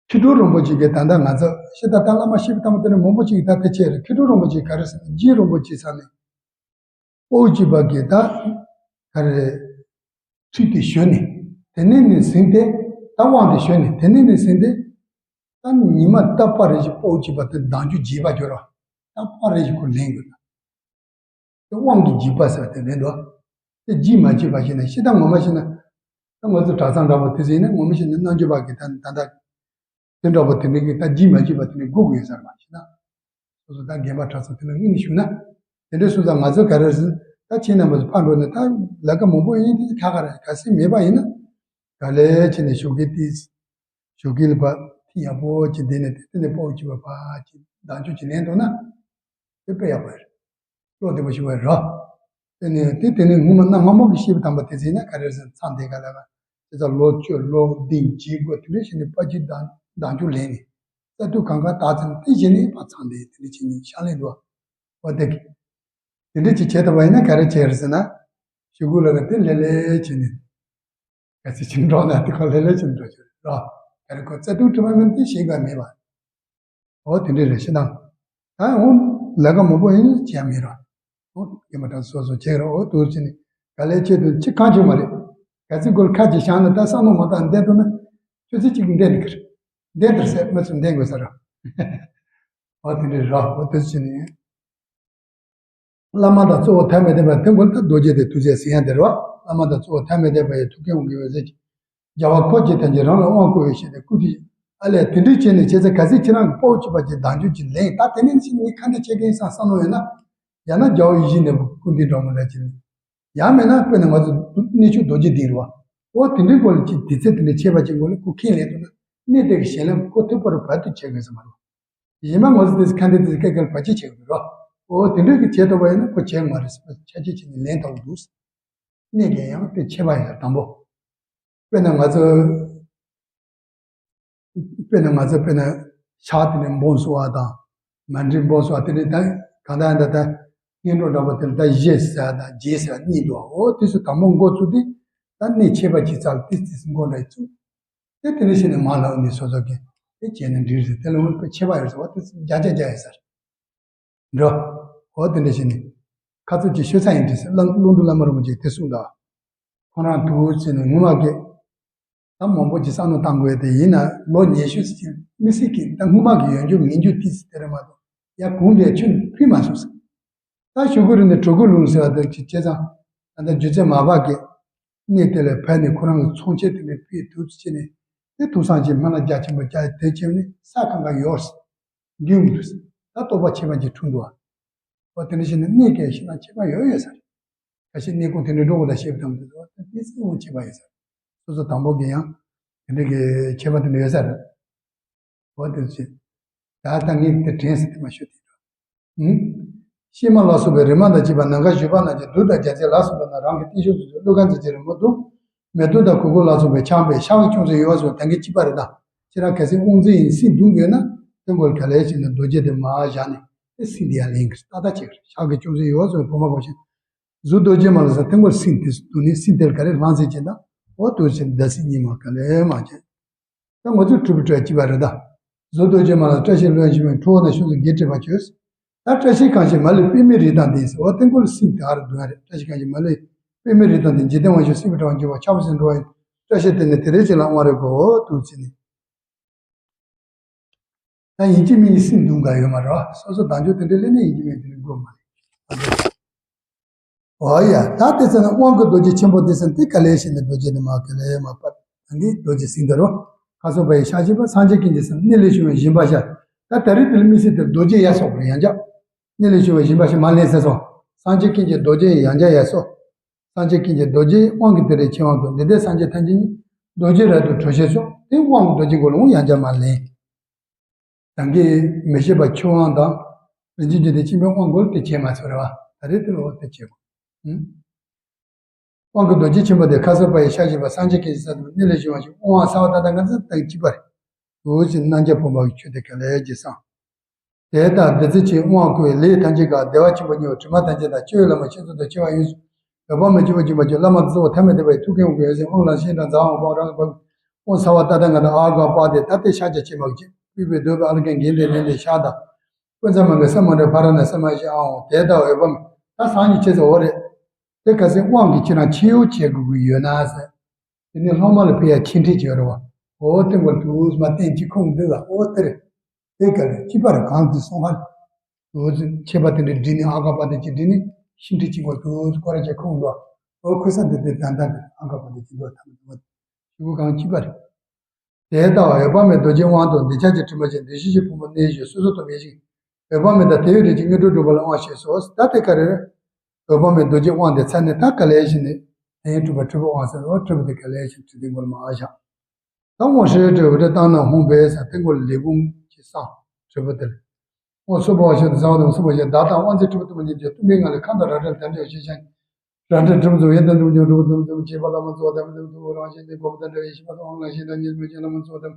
མཁས་གྲུབ་རིན་པོ་ཆེ་གིས་ད་ལྟ་ང་ཚོ་ཤི་ད་ལྟ་བླ་མ་ཤི་བའི་ཐ་མ་དེ་ནས་མང་པོ་ཅིག་ད་ལྟ་བྱས་རེད། མཁས་གྲུབ་རིན་པོ་ཆེ་ག་རེ་ཟེར་ན་རྗེ་རིན་པོ་ཆེ་ས་ནས་དཔའ་བོ་སྐྱེས་པ་གིས་ད་ག་རེ་ཚུལ་དེ་ཞོན་ནས་དེ་ནས་ནས་ཟིན་ཏེ་ད་དབང་དེ་ཞོན་ནས་དེ་ནས་ནས་ཟིན་ཏེ་ད་ཉི་མ་ད་པར་རེ་ཞིག་དཔའ་བོ་སྐྱེས་པ་དེ་བདག་འཇུག་རྒྱས་པར་འགྱུར་བ། ད་པར་རེ་ཞིག་ཁོ་ལེན་དགོས་ད། དེ་དབང་གི་འཇིགས་པ་ཟེར་བ་དེ་རེད་འདུག་དེ་རྗེས་མ་བྱས་པ་ཞིག་ན་ཤི་ད་ངོ་མ་ཞིག་ན། ད་ང་ཚོ་གྲྭ་ཚང་འདྲ་པོ་དེ་ཟིན་ན་ངོ་མ་ཞིག་ན་རྣལ་འབྱོར་པ་གི་ད་ད་ད་དེ་འདྲ་པོ་དེ་འདྲ་གི་ད་རྗེས་མ་བྱས་པ་དེ་ནི་སྒུག་དགོས་ཡོད་ས་རེད་པ་ཞིག་ན། སོ་སོ་ད་རྒན་པ་གྲྭ་ཚང་དེ་ལ་དངོས་ནས་ཞུགས་ན། དེ་འདྲའི་སོང་ཙང་ང་ཚོ་ག་རེ་ཟེར་ད་ཁྱེད་རྣམ་པ་ཚོ་ཕར་འགྲོ་ནས་ད་ལས་ཀ་མང་པོ་ཡིན་དེ་ཁ་ཁ་རེད། གལ་སྲིད་མེད་པ་ཡིན་ན། ག་ལེ་བྱས་ནས་ཞོགས་ཀས་ཏིས། ཞོགས་ཀས་ལ་ཕར་ཐིག་ཡག་པོ་ཅིག་བསྡད་ནས་དེ་དེ་ནས་དཔའ་བོ་སྐྱེས་པ་ཕར་ཅིག་བདག་འཇུག་ཅིག་ལེན་འདུག་ན། དེ་དཔེ་ཡག་པོ་རེད། བློ་བདེ་པོ་ཞིག་བས་རོ། དེ་ནས་དེ་དེ་ནས་སྔོན་མ་གནའ་སྔ་མོ་གི་ཤེས་པ་དམ་པ་དེ་ཚོ་ཡིན་ན་ག་རེ་ཟེར་མཚམས་དེ་ག་ལ་ག་དེ་ཚོ་ལོ་བཅུ་ལོ་བདུན་བྱེད་དགོས་དེ་འདྲ་བྱས་ནས་ཕར་ཅིག་བདག་བདག་འཇུག་ལེན་ནས་ས་དུས་གང་ག་དག་ཚར་ནས་དེ་བྱས་ནས་ཕར་མཚམས་དེ་དེ་འདྲ་བྱས་ནས་ཤག་ལེན་འདུག་བ། དེ་གི་དེ་འདྲ་ཅིག་བྱས་ཐུབ་པ་ཡིན་ན་ག་རེ་བྱས་རེད་ཟེར་ན། ཞུ་གུ་ལ་ག་དེ་ལེ་ལེ་བྱས་ནས། གལ་སྲིད་ཕྱིན་འགྲོ་ན་དེ་ཁོ་ལེ་ལེ་ཕྱིན་འགྲོ་ཆོག་རོ། ག་རེ་ཁོ་བརྩེ་དུང་དྲི་མ་མིན་དེ་ཞེ་དགའ་མེད་པ། འོ་དེ་འདྲ་རེད་ཤི་དང་། ད་འོ་ལས་ཀ་མང་པོ་ཡིན་བྱས་མེད་རོ། འོ་རྒན་པ་དྲག་སོ་སོ་བྱས་རོ། འོ་དུ་ཕྱིན་ནས་ག་ལེ་ཆེད་དུ་ཅི་གང་བྱུང་མ་རེད། གལ་སྲིད་ཁོ་ལ་ཁ་ཅིག་བཞག་ན་ད་བསམ་བློ་མ་བཏང་བསྡད་འདུག་ན། ཆུ་ཚོད་གཅིག་འདས་འདུག་གི་རེད། འདས་འདུག་ཟེར་མི་ཚོ་འདས་དགོས་ས་རོ། འོ་དེ་འདྲ་རོ། འོ་དུ་ཕྱིན་ནས། བླ་མ་དང་གཙོ་བོ་ཐ་མལ་པ་དེ་མགོ་ལ་ད་རྡོ་རྗེ་དེ་ཐུགས་རྗེ་ཟེར་ཡང་དེ་རེད་བ། བླ་མ་དང་གཙོ་བོ་ཐ་མལ་པ་ཡི་ཐུགས་ཀའི་དབང་གིས་འོད་ཟེར་གྱིས། རྒྱལ་བ་འཁོར་བཅས་ཐམས་ཅད་རང་ལ་དབང་བསྐུར་བའི་ཞེས་ཏེ་བསྐུར་ཏེ། ཨ་ལས་དེ་འདྲའི་བྱས་ནས་བྱས་ཚེ་གལ་སྲིད་ཁྱེད་རང་གི་དཔའ་བོ་སྐྱེས་པ་ཅིག་བདག་འཇུག་ཅིག་ལེན་ད་དེ་ནས་ཕྱིན་ནས་ཁ་འདྲ་བྱེད་མཁན་ཡིན་བསམ་བསམ་བློ་ཡོད་ན། ཡང་ན་རྒྱལ་བ་ཡིད་བཞིན་ནོར་བུ་སྐུ་མདུན་འགྲོ་མི་འདྲ་ཅིག་ཡང་མེད་ན་དཔེར་ན་ང་ཚོ་གནས་ཆུང་རྡོ་རྗེ་གདན་རེད་བ། འོ་དེ་འདྲའི་སྐོར་ལ་ཅིག་དུས་ཚོད་དེ་འདྲ་ཁྱད་པར་ཅན་སྐོར་ལ་ཁོ་ཁས་ལེན་ཐུབ་ན་གནས་དེ་གི་གཞན་ལ་ཁོ་ཐུགས་ཕར་བར་དུ་བྱེད་དགོས་ས་མ་རེད་བ། གཞན་མ་ང་ཚོ་དེ་ཁ་འདི་དེ་སྐད་སྐད་བར་ཆད་བྱེད་དགོས་རོ། འོ་དེ་འདྲའི་གི་བྱེད་ཐུབ་པ་ཡིན་ན་ཁོ་བྱེད་མ་རེད་ཟེར་བ་ཆ་ཆེ་བྱས་ནས་ལེན་ཐུབ་འདུག་གནས་ཀྱི་ཡང་དེ་ཁྱད་པར་ཡོད་དམ་པོ། དཔེར་ན་ང་ཚོ། དཔེར་ན་ང་ཚོ་དཔེར་ན་ཕྱག་དེ་ནས་འབུམ་གསུང་བ་དང་། མཎྜལ་འབུམ་གསུང་བ་དེ་ནས་ད་གང་ལྟར་ད་ལྟ་སྔོན་འགྲོ་འདྲ་པོ་དེ་ལ་ད་བཞེས་ཟེར་བ་དང་རྗེས་ཟེར་བ་གཉིས་འདུག་འོ་དེ་ཚོ་དང་པོ་འགོ་བཙུགས་ཏེ་ད་གནས་ཁྱད་པར་ཅན་ཙམ་ལ་ཏིས་ཏིས་འགོ་འདྲ་བཙུགས། དེ་དེ་འདྲ་བྱས་ནས་མ་ལབ་ནས་སོ་སོ་གིས་དེ་བྱས་ན་འགྲིག་རེད། དེ་ལ་འོན་ཏེ་ཁྱད་པར་ཡོད་ཟེར་བ་དེ་བརྒྱ་ཆ་བརྒྱ་ཡོད་ཟེར། འགྲོ། འོ་དེ་འདྲ་བྱས་ནས་ཁ་ཚུགས་ཀྱི་ཤོད་ས་ཡིན་དུས་ཟེར་བླ་བློ་གྲོས་བླ་མ་རིན་པོ་ཆེས་དེ་གསུངས་གདའ། ཁོང་རང་དུ་བྱས་ནས་ངོ་མ་གི་ ད་མང་པོ་ཅིག་བསམ་བློ་བཏང་དགོས་ཏེ་ཡིན་ན་ལོ་ཉི་ཤུ་ཙམ་ཅིག་མི་སྲིད་ཀྱི་ད་སྔོན་མ་གི་ཡོན་ཆབ་ངན་ཆབ་ཏིས་དེ་རེད་མ་གཏོགས་ཡ་གོང་དེ་ཆུ་ཕུལ་མ་སོང་ཟེར། ད་ཞུ་གི་རུ་ནས་གྲོ་གུ་ལུང་ཟེར་བ་དེ་ཅིག་བྱས་ཙང་ད་ལྟ་སྒྱུ་རྩལ་མ་བག་གི་གནས་དེ་ལས་ཕར་ནས་ཁོ་རང་གི་ཚོང་ཆེན་དེ་ནས་ཕུལ་དུས་ཕྱིན་ནས་དེ་ཐུགས་བསམ་ཅིག་སྨོན་ལམ་རྒྱ་ཆེན་པོ་རྒྱ་དེ་བྱས་ནས་ས་གང་ག་ཡོར་རྒྱུན་དུ་ད་རྟོགས་པ་ཁྱད་པར་ཅིག་འཁྲུངས་འདུག་བ། འོ་དེ་འདྲ་བྱས་ནས་གནས་ཀྱི་ཤིང་ནགས་ཁྱད་པར་ཡོད་ཡོད་ས་རེད། ཁ་ཤས་གནས་ཁུངས་དེ་འདྲའི་འགྲོ་དགོས་ད་ཤེས་པ་དང་དེ་ཚོ་དེ་སྲིད་འོང་ཁྱད་པར་ཡོད་ས་རེད། སོ་སོ་དང་པོ་གི་ཡང་དེ་འདྲ་གི་ཁྱད་པར་དེ་འདྲ་ཡོད་ས་རེད། འོ་དེ་ཚོ་ད་ལྟ་ངས་དེ་དྲན་སྲིད་དེ་མ་ཞུ་དེ་འགྲོ། ཨུམ། གཤེད་མ་ལ་སོགས་པའི་རིག་མ་དང་བཅས་པ་ནམ་མཁའ་བཞུགས་པ་རྣམས་ཀྱི་གདུགས་དང་རྒྱལ་མཚན་ལ་སོགས་པ་རྣམས་རང་གི་རྟེན་མཆོག་ཏུ་གྱུར། གླུ་གར་མཛེས་བྱེད་རི་མོ་དང་། མེ་ཏོག་དང་གོས་གོས་ལ་སོགས་པས་ཁྱབ་པའི་ཕྱག་གི་ཅུང་ཟད་ཡོལ་བ་སོགས་དེང་གི་གཅིག་པ་རེད་ད། ཁྱེད་རང་གལ་སྲིད་དབང་རྫས་ཡིན་སྲིད་འདུག་ཡོད་ན་དེ་སྐོར་ག་ལེར་བྱས་ནས་རྡོ་རྗེ་དེ་མར་བཞག་ནས་དེ་སྲིད་དེ་ཡར་ལེན་གྱི་རེད། ཏག་ཏག་བྱེད་ཀྱི་རེད། ཕྱག་གི་ཅུང་ཟད་ཡོལ་བ་སོགས་བུམ་པ་གོ་ཞིང་། གཟུགས་རྡོ་རྗེ་མ་ལ་སོགས་དེ་སྐོར་སྲིད་དེ་སུ་དུ་ནི་སྲིད་དེར་ག་རེ་ལྷང་ཚེ་བྱེད་ད། འོ་དུ་ཕྱིར་ཟླ་སྲིད་སྙེ་མ་ག་ལེར་མ་བྱེད། ད་ང་ཚོས་གྲུབ་པའི་གྲས་གཅིག་པ་རེད་ད། གཟུགས་རྡོ་རྗེ་མ་ལ་བཀྲ་ཤིས་ལྷུན་གྱིས་ཕྱུང་བའི་ཁྲོ་བོ་ན་ཤུགས་ཀྱིས་བགེགས་བསྐྲད་པར་བྱོས། ད་བཀྲ་ཤིས་གང་ཞིག་མ་ལུས་པདྨའི་རིགས་དང་ལྡན་ཟེར། འོ་དེ་ཀུན་ལ་སྲིད་དེ་ཨ་རུ་འདོན་རེད། བཀྲ་ཤིས་གང་ཞིག་མ་ལུས་པདྨའི་རིགས་དང་ལྡན། འཇིག་རྟེན་དབང་ཕྱུག་སྲིད་པའི་དྲ་བ་འཇུག་པ། ཆགས་པ་སེམས་འགྲོ་བ་ཡི་བཀྲ་ཤིས་དེ་ནི་དེ་རེད་ཅེས་ལ་དབང་རེ་དགོས། འོ་དུ་ཕྱིར་ནི། ད་ཡིན་གཅིག་མིན་གཉིས་སྲིད་འདུག་ག་ཡོད་མ་རེད་བ། སོ་སོ་བདག་འཇུག་དེ་འདྲ་ལས་ནི་ཡིན་གཅིག་མིན་དེ་འདྲ་དགོས་མ་རེད། འོ་ཡ། ད་དེ་ཚེ་ན་དབང་གི་རྡོ་རྗེ་ཆེན་པོ་དེ་ཟེར་དེ་ག་ལེར་བྱས་ནས་རྡོ་རྗེ་དེ་མར་ག་ལེར་མར་ཕབ། ད་འདི་རྡོ་རྗེ་སྲིད་དེ་རོ། ཁ་སོགས་པ་ཡི་ཞལ་བཞི་པ། སངས་རྒྱས་ཀུན་གྱི་སེམས། གནད་ལས་བྱུང་བའི་སྦྱིན་པ་ཤར། ད་ད་རེས་དེ་ལ་དམིགས་བསལ་དེ་རྡོ་རྗེ་ཡར་སོགས་པར་ཡང་བསྐྱར། གནད་ལས་བྱུང་བའི་སྦྱིན་པ་ཤར་མར་ལེན་ཟེར་སོང་། སངས་རྒྱས་ཀུན་གྱི་རྡོ་རྗེ་ཡང་བསྐྱར་ཡར་སོགས། སངས་རྒྱས་ཀུན་གྱི་རྡོ་རྗེ་དབང་གི་དེ་རེ་ཆེ་བ་དགོས། འདི་ལྟར་སངས་རྒྱས་ཐམས་ཅད་ཉིད། རྡོ་རྗེ་རབ་ཏུ་གྲོལ་ཞེས་སོགས། དེ་དབང་གི་རྡོ་རྗེ་མགོ་ལོང་ཡང་བསྐྱར་མར་ལེན། ད་གིན་མི་ཤེས་པ་ཆོས་དབང་དང་། རིན་ཆེན་རྒྱུ་ལྡན་སྤྱི་དཔལ་དབང་མགོར་དེ་བྱས་མ་ཚོར་བ། ད་རེས་དེ་ལ་འོ་དེ་བྱེད་དགོས། ཨུམ། དབང་གི་རྡོ་རྗེ་ཆེན་པོ་དེ་ཁ་སོགས་པ་ཡི་ཞལ་བཞི་པ། སངས་རྒྱས་ཀུན་གྱི་སེམས། གནད་ལས་བྱུང་བ་ཞིག། དབང་བ་གསང་བ་ཏག་ཏག་ངེས་གསལ་དང་གཅིག་པ་རེད། འོ་ཅི་རྣམ་རྒྱལ་བུམ་པ་གི་ཆོས་དེ་ག་ལེར་བགྱིས་སོང་། དེ་ལྟར་བདུད་རྩི་ཆེ་དབང་བསྐུར་བའི་ལས་ཐམས་ཅད་ཀྱང་བདེ་བ་ཆེན་པོ་མྱུར། དྲི་མ་ཐམས་ཅད་དང་བཅས་པའི་ལྷ་མོ་ཁྱེད་ཚོ་དང་ཆེ་བ་ཡོངས་སུ། འོད་དཔག་མེད་སྤྱི་བོར་བྱིན་པར་ཤོག། བླ་མ་དང་གཙོ་བོ་ཐ་མལ་དད་པ་ཡི། ཐུགས་ཀུན་དབང་བསྐུར་འོད་ཟེར་དབང་ལ་ཞེན་དྲག་འཛག་དབང་བོ་རང་གི་བབ། དབང་གསང་བ་ཏག་ཏག་ངེས་གསལ་ཨ་ག་པ་དེ་ད་ལྟའི་ཕྱག་རྒྱ་ཆེ་མ་གི་ཅིག་ཕུལ་བའི་འདོད་པའི་ཨ་ལ་ཀའི་འགན་དེ་ལེན་ཏེ་ཤར་དང་། ཀུན་ཚང་མ་གི་ས་མ་རེ་ཕ་ར་ན་ས་མ་ཞེས་ཨ་འོང་། དེ་ལྟ་འོད་དཔག་མེད་ད་སང་ཉིན་ཆེ་ཚེ་འོ་རེད། དེ་ག་ཚོད་དབང་གི་ཁྱེད་རང་ཕྱི་གཡོག་བྱེད་དགོས་ཀྱི་ཡོད་ན་ཟེར། དེ་ནས་སློབ་མ་ལ་ཕུལ་ཡ་ཆེད་ཁྲིད་ཅིག་ཡོད་རེད་བ། འོ་དེ་མགོ་དུས་མ་བསྟན་གྱི་ཁུངས་འདི་ལ་འོ་དེ་རེད། དེ་ག་ལེར་གཅིག་པ་རེད། གང་དུ་སོང་ཧ་ལ། འོ་ཚོ་ཁྱད་པར་དེ་འདྲའི་འདྲི་ནི་ཨ་ག་པ་དེ་གཅིག་འདྲི་ནི་ཤིང་ཁྲི་གཅིག་མགོ་དུས་སྐོར་ར་ཅིག་ཁུངས་འདུག་འོ་ཁུ་ས་འདི་དེ་ད་ལྟ་འདི་ཨ་ག་པ་དེ་གཅིག་འདུག་ཐ་མ་འདུག་ཞུ་གང་གཅིག་པ་རེད། དེ་ལྟ་བ་འོད་དཔག་མེད་རྡོ་རྗེའི་དབང་དུ་འདོད་ཆགས་ཀྱི་དྲི་མ་ཅན་བདེ་གཤེགས་ཀྱི་ཕུང་པོ་གནས་བཞིན་སོ་སོར་ཐོབ་པའི་ཞིང་། འོད་དཔག་མེད་དང་དེ་བས་རིགས་ཀྱི་དངོས་གྲུབ་སྒྲུབ་པ་ལ་དབང་ཞེས་སོ། ད་དེ་ག་རེ་རེད། འོད་དཔག་མེད་རྡོ་རྗེའི་དབང་དེ་ཚར་ནས་ད་ག་ལེར་བྱས་ནས་དེའི་གྲུབ་པ་གྲུབ་པའི་དབང་ཟེར་རོ། གྲུབ་པ་དེ་ག་ལེར་བྱས་ཁྲི་སྟེང་མགོ་ལ་མར་བཞག་ད་དབང་ཧྲཱིཿ་ཏྲཱིཿ་འོད་འདྲ་བཏང་ན་ཧཱུྃ་ཕཊ་ཟེར་སྟེང་མགོ་ལ་ལས་བུམ་གྱི་བསང་གྲུབ་པ་དེ་ལ། དབང་གསུམ་པ་བ་ཤ་དང་ས་བ་དང་གསུམ་པ་བཞི་བདག་དང་དབང་རྫས་གྲུབ་པ་དུ་མ་ཉིད་ཀྱི་གཏུམ་པའི་ངང་ལས་ཁམས་དང་རབ་བྲལ་དལ་འབྱོར་ཞེས་བྱ། རབ་བྲལ་གྲུབ་ཚུལ་ཡོན་ཏན་གྲུབ་ཀྱང་གྲུབ་པ་དུ་མ་དུ་མ་བྱེད་པ་བླ་མ་གཙོ་བོ་དམ་པའི་དམ་ཐུ་བོ་རང་བཞིན་ཏེ་གོ་བ་དང་འདྲ་བའི་ཤེས་པ་དང་དབང་ལ་ཞེན་དང་ཉེས་པའི་ཅན་བླ་མ་གཙོ་བོ་དམ་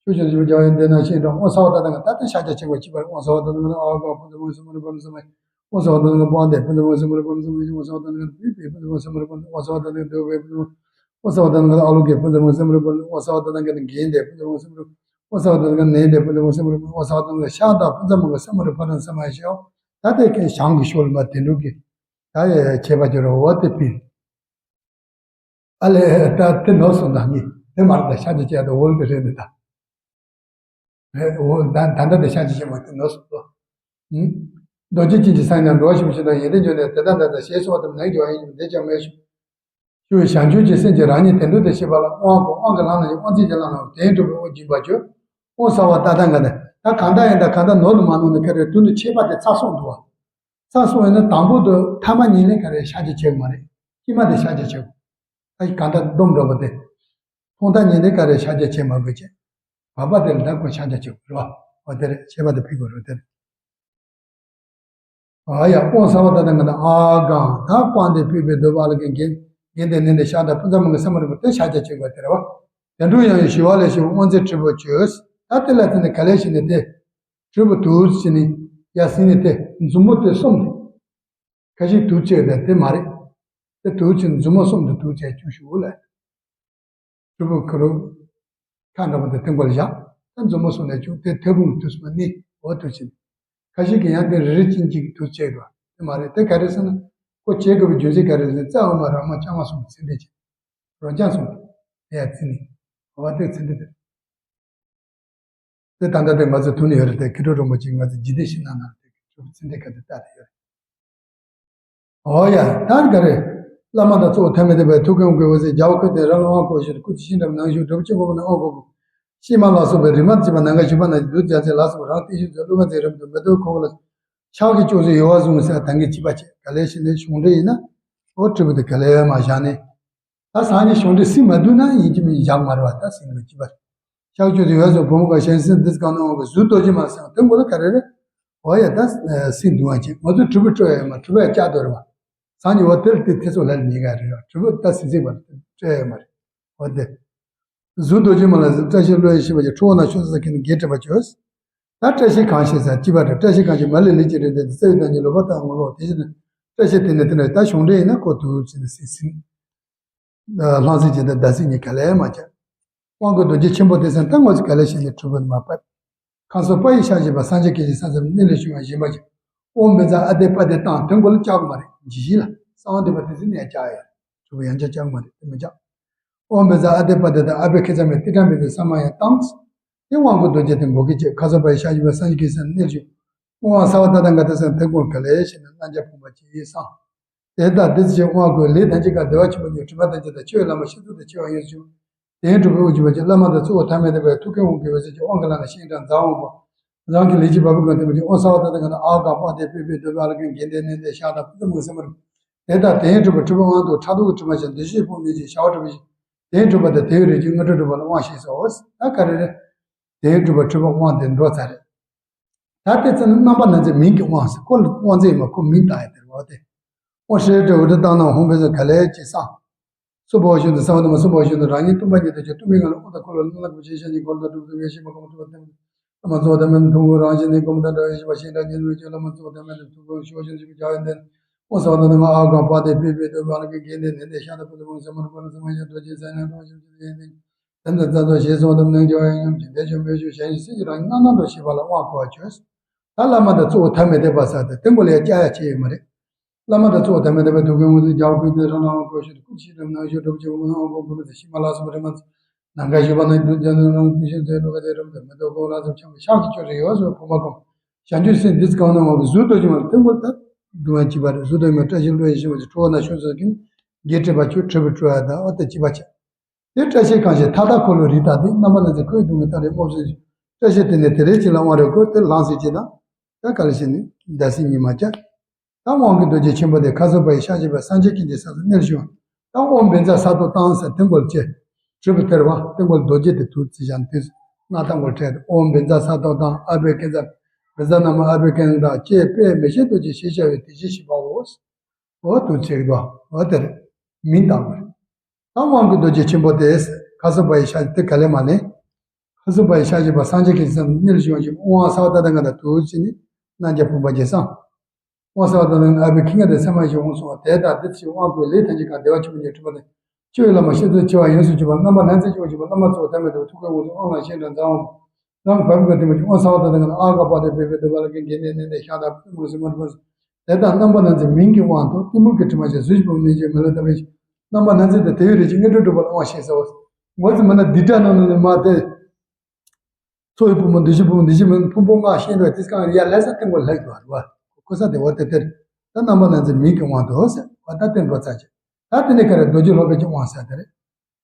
ཆོས་ཀྱང་ཞེས་པ་རྒྱལ་བའི་འདོད་ན་ཤེས་དང་དབང་གསང་བ་ཏག་ཏག་ངེས་ད་ལྟ་ཤཱཀྱ་ཆེན་པོ་གཅིག་པར་དབང་གསང་བ་ཏག་ཏག་ངེས་ཨ་ག་ཕུན་སུམ་ཚོགས་པའི་སེམས་རབ་བར་དུ་སམ་མ་ཡེ། དབང་གསང་བ་ཏག་ཏག་ངེས་དཔལ་ལྡན་ཕུན་སུམ་ཚོགས་པའི་སེམས་རབ་བར་དུ་སམ་མ་ཡེ། དབང་གསང་བ་ཏག་ཏག་ངེས་བོད་པའི་ཕུན་སུམ་ཚོགས་པའི་སེམས་རབ་བར་དུ་དབང་གསང་བ་ཏག་ཏག་ངེས་འདོད་པའི་ཕུན་སུམ། དབང་གསང་བ་ཏག་ཏག་ངེས་ཨ་ལོ་ཀའི་ཕུན་སུམ་ཚོགས་པའི་སེམས་རབ་བར་དུ། དབང་གསང་བ་ཏག་ཏག་ངེས་དགེ་འདུན་ཕུན་སུམ་ཚོགས་པའི་སེམས་རབ། དབང་གསང་བ་ཏག་ཏག་ངེས་ནད་འདས་ཕུན་སུམ་ཚོགས་པའི་སེམས་རབ་བར་དུ། དབང་གསང་བ་ཏག་ཏག་ངེས་ཤ་དང་ཕུན་སུམ་ཚོགས་པའི་སེམས་རབ་བར་དུ་སམ་མ་ཡེ་ཞེའོ། ད་དེ་ཀའི་ཞང་གི་ཤོ་ལ་མ་དེ་འགྲོ་གི། ད་ཡ་ཁྱད་པར་གྱི་རོ་བ་དེ་ཕིན། ཨ་ལས་ད་དེ་ནོར་སོང་ད་ངས་དེ་མར་ད་ཤ་ཅི་བྱས་ད་འོལ་གི་རེད་འདི་ད། རེད་འོ་ད་ད་ད་དེ་ཤ་ཅི་བྱས་མ་དེ་ནོར་སོང་ད། ཨུམ། རྡོ་རྗེ་ཅན་གྱི་སེམས་ནི་འགྲོ་བ་ཞི་བ་ཞི་དང་ཡོན་ཏན་འབྱུང་གནས་དེ་ལྟར་འདི་ལྟར་ཞེས་གསུངས་པ་དེ་ནང་གི་བ་ཡིན་ཀྱང་འདི་ཀྱང་མེད་ཞུ། ཞུ་བའི་བྱང་ཆུབ་ཀྱི་སེམས་ཀྱི་རང་ཉིད་དེ་འགྲུབ་སྟེ་ཤེས་པ་ལ་དབང་བསྐུར། དབང་གི་ལྷ་རྣམས་ཀྱིས་དབང་རྫས་ཀྱི་ལྷ་རྣམས་དེས་འགྲུབ་པའི་དབང་སྦྱིན་པར་བྱོས། དབང་གསང་བ་ཏག་ཏག་ངེས་ད་ད་གང་ལྟར་ཡིན་ད་གང་ལྟར་ནོར་དུ་མ་ནོར་ནས་ག་རེ་དུས་འདི་ཁྱད་པར་དེ་ཚར་སོང་འདུག་བ། ཚར་སོང་ཡིན་ན་དང་པོ་དུ་ཐ་མ་ཉིད་ནས་ག་རེ་ཤཱཀྱ་བྱེད་དགོས་མ་རེད། དཀྱིལ་མ་དེ་ཤཱཀྱ་བྱེད་དགོས། ད་གང་ལྟར་སྡོམ་འགྲོ་བ་དེ། ཐོག་མཐའ་ཉིད་ནས་ག་རེ་ཤཱཀྱ་བྱེད་མ་དགོས་ཀྱི། བར་པ་དེ་ལ་ད་ཁོ་ཤཱཀྱ་བྱེད་དགོས་རེད་བ། འོ་དེ་རེད། ཁྱད་པར་དེ་ཕུལ་དགོས་རེད་དེ། ཨ་ཡ་དབང་གསང་བ་ཏག་ཏག་ངེས་ཨ་ག་ད་དབང་དེ་ཕུལ་བའི་འདོད་པ་ལ་ཀའི་འགན་འགན་དེ་ནི་འདི་ཤ་དང་ཕུན་ཚོགས་མ་གི་སེམས་རབ་བར་དུ་དེ་ཤཱཀྱ་བྱེད་དགོས་དེ་རེད་བ། དེ་འགྲུབ་ཡང་ཡང་ཞི་བ་ལས་ཞི་བའི་དབང་རྫས་གྲུབ་པར་བྱོས། ད་དེ་ལ་བརྟེན་ནས་ག་ལེར་བྱས་ནས་དེ། གྲུབ་པ་དུ་ཕྱིན་ནས་ཡར་ཟིན་ནས་དེ་མཛུབ་མོ་དེ་གསུམ་དེ། ཁ་ཤས་དུ་བཅད་པས་དེ་མ་རེད། དེ་དུ་ཕྱིན་མཛུབ་མོ་གསུམ་དེ་དུ་བཅད་བཅུག་ཞུ་ལ། གྲུབ་པ་ཁ་རུ། ཁ་འདྲ་པོ་དེ་སྟེང་པར་བཞག་ད་མཛུབ་མོ་གསུམ་ནས་བཅུག་དེ་ཐལ་བུམ་དུས་སུ་མ་གནས་འོ་དུ་ཕྱིན། ཁ་ཤས་ཀྱིས་ཡང་དེ་རེ་རེ་གཅིག་གཅིག་དུ་བཅད་འགྲོ་དེ་མ་རེད། དེ་ག་རེ་ཟེར་ན། ཁོ་བྱེད་དགོས་པའི་རྒྱུ་མཚན་ག་རེ་ཟེར་ན་རྩ་དབུ་མ་རང་མ་བཅོ་ལྔ་གསུམ་ཚིག་འདི་བྱེད། རོ་རྐྱང་གསུམ་དེ་ཡར་བརྩིས་ནས། འོ་དེ་ཚིག་འདི་དེ། དེ་ད་ལྟ་དེ་ང་ཚོ་ཐུག་ནས་ཡོད་རེད་དེ། མཁས་གྲུབ་རིན་པོ་ཆེ་ང་ཚོ་རྗེས་འདེད་ཞིག་གནང་གནང་རེད་དེ། མཁས་གྲུབ་ཚིག་འདི་ག་དེ་ལྟ་དེ་ཡོད་རེད། འོ་ཡ། ད་ག་རེ། བླ་མ་དང་གཙོ་བོ་ཐ་མལ་དེ་བས་ཐུགས་ཀུན་དགོས་པ་ཟེར། རྒྱལ་བ་ཁོ་དེ་རང་ལ་དབང་བསྐུར་ཞིང་། སྐུ་ཚེ་ཤིང་འགྲམ་ནང་བཞུགས། གྲུབ་ཆེན་གོ་བོ་ན་དབང་བསྐུར་བ། ཤེས་མ་ལ་སོགས་པའི་རིག་མ་བྱས་པ། ནམ་མཁའི་བཞུགས་པ་ན་བདུད་རྒྱལ་མཚན་ལ་སོགས་པ། རང་བསྟན་བཞུགས་མཛད་བློ་དཀར་མཛད་རིམ་དུ་མེ་ཏོག་ཁོ་བོ་ལ། ཕྱག་གི་ཅུང་ཟད་གཡོ་བ་བཟུང་ཟེར། ད་གིན་བྱིས་པ་བྱས་ག་ལེ་ཞིག་ནས་གཞུང་འགྲེལ་ཡིན་ན། འོ་སྤྲུལ་པ་དེ་ག་ལེ་མ་བཞག་ནས། ད་སང་ཉིན་གཞུང་འགྲེལ་ཟིན་མ་འདུག་ན་ཡིན་གཅིག་མིན་གཅིག་བཞག་མ་རེད་བ། ད་ཟིན་མི་བྱེད་པར། ཕྱག་ཆོས་དེ་ཡོད་སོགས་བུ་མོ་ག་གཞན་སེམས་འདི་གང་ནའང་གི་གཟུགས་རྡོ་རྗེ་མ་ཟེར་དེ་མགོ་ལ་ག་རེ་རེད། འོ་ཡ། ད་ཟིན་འདུག་ཨ་ཅེ། ང་ཚོས་གྲུབ་པ་སྤྲོད་ཡ་མ་གྲུབ་པ་ཡ་བཅག་འདོད་རེད་བ། སང་ཉིན་འོ་དེར་དེ་ཐེ་ཚོམ་ལ་མི་དགའ་རེད་བ། གྲུབ་པ་ད་ཟིན་ཟིན་པ་སྤྲོད་ཡ་མ་རེད། འོ་དེ། གཟུགས་རྡོ་རྗེ་མ་ལ་ཟེར། བཀྲ་ཤིས་བློ་ཡིས་ཤེས་པར་གྱིས། ཁྲོ་བོ་ན་ཆོས་ཚོགས་ཀྱིས་ནི་བགེགས་བསྐྲད་པར་བྱོས། ད་བཀྲ་ཤིས་གང་ཞིག་ཟེར་གཅིག་པ་རེད། བཀྲ་ཤིས་གང་ཞིག་མ་ལུས་ལས་ཀྱི་རིགས་འདི། རྩ་བའི་བདག་ཉིད་ལུས་འཕགས་ལྟར་ངོ་ལོག་དེ་བཞིན་དུ། བཀྲ་ཤིས་དེ་ནི་དེ་འདྲ། ད་གཞུང་འགྲེལ་ཡིན་ན་ཁོ་ཐུགས་ཟིན་ཟིན་ཟིན། ལྷ་སྲས་ཀྱི་འདི་ཟླ་ཟིན་གཉིས་ག་ལས་མ་བྱ། དབང་བསྐུར་རྡོ་རྗེ་ཆེན་པོ་དེ་ཟེར། ད་ང་ཚོ་ག་ལས་བཤད་ནས་གྲུབ་པ་མ་པ། ཁ་སོ་པ་ཡི་ཞལ་བཞེས་པ། སངས་རྒྱས་ཀྱི་ཞིང་ས་ཚར་གནས་ལས་བྱུང་བ་ཞེས་པ་ཅིག། ཨོཾ་བཛྲ་ཨ་ཏི་པ་ཏི་ཏང་། དེ་མགོ་ལ་བཅག་མ་རེད། ཇི་ཞིག་ལ་གསང་བ་འདུས་པ་དེ་ཟིན་ནས་བཅག་ཡ། གྲུབ་པ་ཡང་བཅག་བཅག་མ་རེད། དེ་མི་བཅག། ཨོཾ་བཛྲ་ཨ་ཏི་པ་ཏི་ཏང་། ཨ་བྷི་ཥེ་ཛ་མེ་ཏི་ཏྲ་མེ་ཏི་ས་མ་ཡ་ཏང་། དེ་དབང་བསྐུར་རྡོ་རྗེ་དེ་མགོ་སྐེ་བཅད། ཁ་སོ་པ་ཡི་ཞལ་བཞེས་པ། སངས་རྒྱས་ཀྱི་ས་གནས་ལ་བྱུང་། དབང་ས་བ་ཏ་ཐཱ་ག་ཏ་ཟེར། དེ་མགོ་ག་ལས་བྱས་ནས་རྣམ་རྒྱལ་ཕུང་པོ་ཅི་ཡིས་སངས། དེ་ལྟར་འདི་ཕྱིར་དབང་བསྐུར་ལས་ཐམས་ཅད་ཀྱང་བདེ་བ་ཆེན་པོ་ཉིད། གྲིབ་མ་ཐམས་ཅད་དང་ཕྱི་བའི་ལམ་མ་ཤིན་ཏུ་དང་ཕྱི་བ་ཡོངས་སུ་གྱུར། དེ་ཡང་གྲུབ་པའི་དབུ་འབྱེད་པ་ཅིག། བླ་མ་དང་གཙོ་བོ་ཐ་མལ་དེ་བས་ཐུགས་ཀུན་དབང་བསྐུར་བ་ཟེར་གྱི་དབང་གི་ལམ་ནས་ཤིང་དང་རྫ་དབང་པོ། རང་གི་ལས་ཀྱི་བ་སྤུ་གང་དེ་མ་ཅིག། ཨོཾ་ས་བ་ཏ་ཐཱ་ག་ཏ། ཨ་ག་པ་ཏི་པི་པི་དོ་བ་ལ་ཀན་གན་དྷེ་ནན་དེ་ཤ་དང་ཕུ་ཏུ་མུ་ས་མར། དེ་ལྟར་དེ་ཡང་གྲུབ་པ་གྲུབ་པའི་དབང་དུ། ཕྲག་དོག་གི་དྲི་མ་ཞི། འདུ་ཤེས་ཕུང་ནད་ཞི། བྱ་བ་གྲུབ་པ་ཞི། དེ་ཡང་གྲུབ་པ་དང་དེ་ཡི་རིགས་ཀྱི། དངོས་གྲུབ་གྲུབ་པ་ལ་དབང་ཞེས་སོ། ད་ག་རེ་རེད། དེ་ཡང་གྲུབ་པ་གྲུབ་པའི་དབང་དེ་འགྲོ་ཚར་རེད། ད་དེ་ཚེ་ནི་རྣམ་པ་སྣང་མཛད་མིང་གི་དབང་ཟེར། ཁོ་ལ་དབང་ཚད་ཡིན་པ་ཁོ་མིང་བཏགས་ཡ་དེ་རེད་བ། དེ་དབང་ཧྲཱིཿ་ཏྲཱིཿ་ཨོ་ཏྲི་ཏང་ནང་ཧཱུྃ་ཕཊ་ཟེར་ག་ལས་ཅི་སང་། སུ་པ་བ་ཤིན་ཏུ་ས་བ་ཏ་མ། སུ་པ་བ་ཤིན་ཏུ་རང་ཉིད་སྟོང་པ་ཉིད་དུ་གྱུར། སྟོང་པའི་ངང་ལ་དབང་དང་འཁོར་ལོ་རྣམ་པར་དག་པའི་ཞིང་ཤེས་ཀྱི་འཁོར་ལོ་དང་གྲུབ་པའི་ཡེ་ཤེས་མ་གོང་མ་གྲུབ་པ་སྟེ། བླ་མ་གཙོ་བོ་ཐ་མལ་དུ་ཐུགས་དགོངས་རང་བཞིན་ནི། གོ་མ་ད་འདྲ་བའི་ཞི་བ་ཤིང་རྟ་ཉིད་མོད་ཀྱང་། བླ་མ་གཙོ་བོ་ཐ་མལ་དུ་ཐུགས་དགོངས་ཤོག་ཅིག་ནས་ཞུ་བ་བྱ་བའི་འདི། ཨོཾ་ས་བ་ཏ་ཐཱ་ག་ཏ། ཨ་ག་པ་ཏི་པི་པི་དོ་བ་ལ་ཀན་གན་དྷེ་ནན་དེ་ཤ་དང་ཕུ་ཏུ་མུ་ས་མར། པ་ར་ས་མ་ཡ་རྡོ་རྗེ་ས་ཡ་རྡོ་རྗེ་ཡེ་ནི། དེ་འདི་རྩ་རྫོགས་ཞེས་གསུངས་དང་། ནང་རྒྱལ་བ་ཡང་སྙོམས་ཀྱིས་བཟླས་བརྗོད་མོས་སྤྱོད་བྱ་ཞིང་། སྲིད་ཀྱི་རང་ཉིད་རྣམ་སྣང་དུ་ཤེས་པ་ལ་དབང་བསྐུར་བར་བྱོས། ད་བླ་མ་དང་གཙོ་བོ་ཐ་མལ་དེ་བ་ས་དེ་དེ་མགོ་ལ་ཡ་བཅག་ཡ་ཅི་ཡོད་མ་རེད། བླ་མ་དང་གཙོ་བོ་ཐ་མལ་དེ་བས་ཐུགས་ཀུན་དབང་བསྐུར། རྒྱལ་བ་ཁོ་དེ་རང་ལ་དབང་བསྐུར་བ་ཞིག་ཏུ། སྐུ་ཚེ་ཤིང་རྟ་ནང་བཞུགས། གྲུབ་ཆེན་གོ་བོ་ན་དབང་བསྐུར་བ་ཟེར། ཤེས་མ་ལ་སོགས་པའི་རིག་མ་ནམ་མཁའ་བཞུགས་པ་ན་བདུད་རྒྱལ་མཚན་རང་བཞིན་མཛད། བློ་དཀར་མཛད་རིམ་དུ་མེ་ཏོག་གོ་ལ་སོགས་འཆང་བའི་ཕྱག་གི་ཅོ་རི་ཡོད་སོགས་ཕུང་པོ་གང་། བྱང་ཆུབ་སེམས་འདི་ཚེ་གང་ནའང་གི་གཟུགས་རྡོ་རྗེ་མ་ལ་དེ་མགོ་ལ་ད་འདུ་བ་གཅིག་པ་རེད། གཟུགས་རྡོ་རྗེ་མ་བཀྲ་ཤིས་བློ་ཡིས་ཤེས་པར་གྱིས། ཁྲོ་བོ་ན་ཆོས་ཚོགས་ཀྱིས་ནི་བགེགས་བསྐྲད་པར་བྱོས། གྲུབ་པ་སྤྲོད་ཡ་དང་འོ་དེ་གཅིག་པ་བྱས། དེ་བཀྲ་ཤིས་གང་ཞིག་མཐའ་དག་འཁོར་ལོའི་རིགས་དག་འདི། རྣམ་པ་སྣང་མཛད་ཁོ་ཡི་སྡུག་བསྔལ་མཐའ་རེག་སྨོ་ཟེར། བཀྲ་ཤིས་དེ་ནི་དེ་རེ་གཅིག་ལ་དབང་རེ་དགོས། དེ་ལ་ལྷང་ཟེར་གྱི་དང་། ད་ག་ལ་ཞིག་ནི་ཟླ་ཟིན་གཉིས་མ་བཅག། ད་དབང་གི་རྡོ་རྗེ་ཆེན་པོ་དེ་ཁ་སོ་པ་ཡི་ཞལ་བཞེས་པ། སངས་རྒྱས་ཀྱི་ཞིང་ས་ཚར་གནས་ལ་བྱུང་བ། ད་ཨོཾ་བཛྲ་ས་ཏྭ་ཏང་ཟེར་དེ་མགོ་ལ་བཅད། གྲུབ་པ་སྟེར་བ། དེ་མགོ་ལ་རྡོ་རྗེ་དེ་ཐུགས་རྩི་བྱ་ནི་དེ་སྔགས་དང་མགོ་ལ་བྲལ་ཏེ། ཨོཾ་བཛྲ་ས་ཏྭ་ཏང་། ཨ་བྷི་ཥེ་ཛ། བཛྲ་ན་མ་ཨ་བྷི་ཥེ་ཛ་དང་བཅས་པས་མི་ཤིགས་རྡོ་རྗེ་ཞེས་བྱ་བའི་དེ་བཞིན་གཤེགས་པའོ། འོ་དུ་ཆེག་དོ། འོ་དེར་མིང་བཏགས་པ་རེད། ད་དབང་གི་རྡོ་རྗེ་ཆེན་པོ་དེ་ཁ་སོ་པ་ཡི་ཞལ་དེ་ག་ལས་མ་ནས། ཁ་སོ་པ་ཡི་ཞལ་བཞེས་པ། སངས་རྒྱས་ཀྱི་ཞིང་ས་གནས་ལ་བྱུང་བ་ཞིག། ཨོཾ་ཨ་ས་བ་ཏ་ཐཱ་ག་ཏ། ཐུགས་རྗེ་ནི་རྣམ་རྒྱལ་ཕུང་པོ་ཅན་སངས། ཨོཾ་ས་བ་ཏ་ཐཱ་ག་ཏ། ཨ་བྷི་ཥེ་ཛ་དེ་ས་མ་ཡ་ཞེས་འོངས་སོང་བ། དེ་ལྟར་འདི་ཕྱིར་དབང་བསྐུར་ལས་ཐམས་ཅད་ཀྱང་བདེ་བ་ཆེན་པོ་ཉིད། གྲུབ་པ་ནི་ཕྱི་བའི་ལམ་མ་ཤིན་ཏུ་ཕྱི་བ་ཡོངས་སུ་གྱུར་པ། རྣམ་པ་སྣང་མཛད་ཀྱི་དབང་བསྐུར་བ། བླ་མ་གཙོ་བོ་ཐ་མལ་དུ་ཐུགས་ཀུན་དབང་བསྐུར་བ། ཨོཾ་ལ་ཤིང་རྟ་རྫ་དབང་པོ། རང་གི་བ་སྤུ་གང་དེ་མ་ཅིག། ཨོཾ་ས་བ་ཏ་ཐཱ་ག་ཏ། ཨ་ག་པ་ཏི་པི་པི་དོ་བ་ལ་ཀན་གན་དྷེ་ནན་དེ་ཤ་དང་ཕུ་ཏུ་མུ་ས་མར། དེ་ལྟར་རྣམ་པ་སྣང་མཛད་མིང་གི་དབང་དུ། གཏི་མུག་གི་དྲི་མ་ཞི། གཟུགས་ཀྱི་ཕུང་པོ་ནད་ཞི། མི་ལུས་ཐམས་ཅད་ཞི། རྣམ་པ་སྣང་མཛད་དེ་དེ་ཡི་རིགས་ཀྱི། དངོས་གྲུབ་གྲུབ་པ་ལ་དབང་ཞེས་སོ། ངོ་ཚ་མ་ན་འདི་འདྲ་ནང་ནས་མ་དེ། ཚོགས་ཀྱི་ཕུང་པོ། འདུ་ཤེས་ཕུང་པོ། འདུ་ཤེས་མིན་ཕུང་པོ་ལྔ་ཤེས་འགྲོ་དེ་སྐང་ཡ་ལས་ས་སྟེང་པོ་ལྷག་འགྲོ་བ། ཁོ་ས་དེ་འོ་དེ་དེར། ད་རྣམ་པ་སྣང་མཛད་མིང་གི་དབང་དུ་ཟེར་བ། ད་དེ་འགྲོ་ཚར་ཅིག། ད་དེ་ནས་ག་རེ། རྡོ་རྗེ་སློབ་དཔོན་གྱི་དབང་ཟེར་དེ་རེད།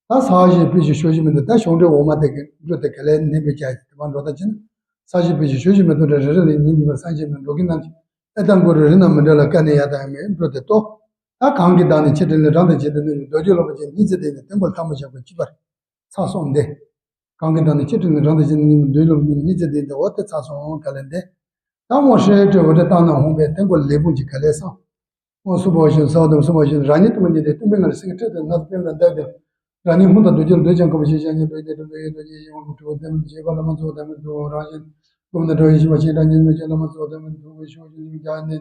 ད་ས་གཞི་སྤོས་ཀྱི་ཕྱོགས་བཞི་མི་འདུག། ད་གཞུང་འགྲེལ་འོག་མ་དེ་གི་འགྲོ་དེ་ག་ལས་ནེམ་པའི་ཅ་ཡི་དེ་མ་འགྲོ་ད་ཅི་ན། ས་གཞི་སྤོས་ཀྱི་ཕྱོགས་བཞི་མི་འདུག། རེ་རེ་ལ་ཉིན་གཉིས་པར་སངས་རྒྱས་མི་འགྲོ་གི་ན། ཨེ་ད་མགོ་རུ་རི་ན་མི་འདྲ་ལ་ཀ་ནས་ཡ་ད་ཡ་མེད་འགྲོ་དེ་ལྟོ། ད་གང་གི་བདག་ནི་ཆེ་ཕྲ་ལས། རང་དང་བཅས་ཏེ་གནས་ལ་བྱུང་། རྡོ་རྗེ་སློབ་དཔོན་གྱིས་ནི་སྙིང་བརྩེ་དེ་ནི། དེ་མགོ་ལ་ཐལ་མོ་སྦྱར་བའི་བཅུ་པར་ཚར་སོང་སྟེ། གང་གི་བདག་ནི་ཆེ་ཕྲ་ལས། རང་དང་བཅས་ཏེ་གནས་ལ་བྱུང་། རྡོ་རྗེ་སློབ་དཔོན་གྱིས་ནི་སྙིང་བརྩེ་དེ་ནི། འོ་དེ་ཚར་སོང་ག་ལས་འདས། ད་དབང་ཧྲཱིཿ་ཏྲཱིཿ་ཨོ་ཏྲི་ཏང་ནང་ཧཱུྃ་ཕཊ་དེ་མགོ་ལ་ལས་ཕུང་གཅིག་ག་ལས་སངས། དབང་སུ་པ་བ་ཤིན་ཏུ་ས་བ་ཏ་མ། སུ་པ་བ་ཤིན་ཏུ་རང་ཉིད་སྟོང་པ་ཉིད་དེ། སྟོང་པའི་ངང་ལས་སེང་གེ་ཁྲི་དང་ནགས་ཚལ་པདྨ་དང་ལྡན་ཏེ། རང་ཉིད་ཧཱུྃ་དང་རྡོ་རྗེ་ལ་འདོད་ཅིང་ཁོ་བོའི་ཞིང་ཞལ་ནས་བོས་ཏེ། གྲུབ་པའི་སྟོབས་ཀྱིས་ཡེ་ཤེས་དབང་བསྐུར་ཁྲོ་བོ་ཐ་མལ་དུ་ཞེས་པ། བླ་མ་གཙོ་བོ་ཐ་མལ་དུ་ཐུགས་དགོངས་རང་བཞིན། གོ་མ་ད་འདྲ་བའི་ཞི་བ་ཤིང་རྟ་ཉིད་མོད་ཀྱང་། བླ་མ་གཙོ་བོ་ཐ་མལ་དུ་ཐུགས་དགོངས་ཤོག་ཅིག་ནས་ཞུ་བ་བྱ་བའི་འདི།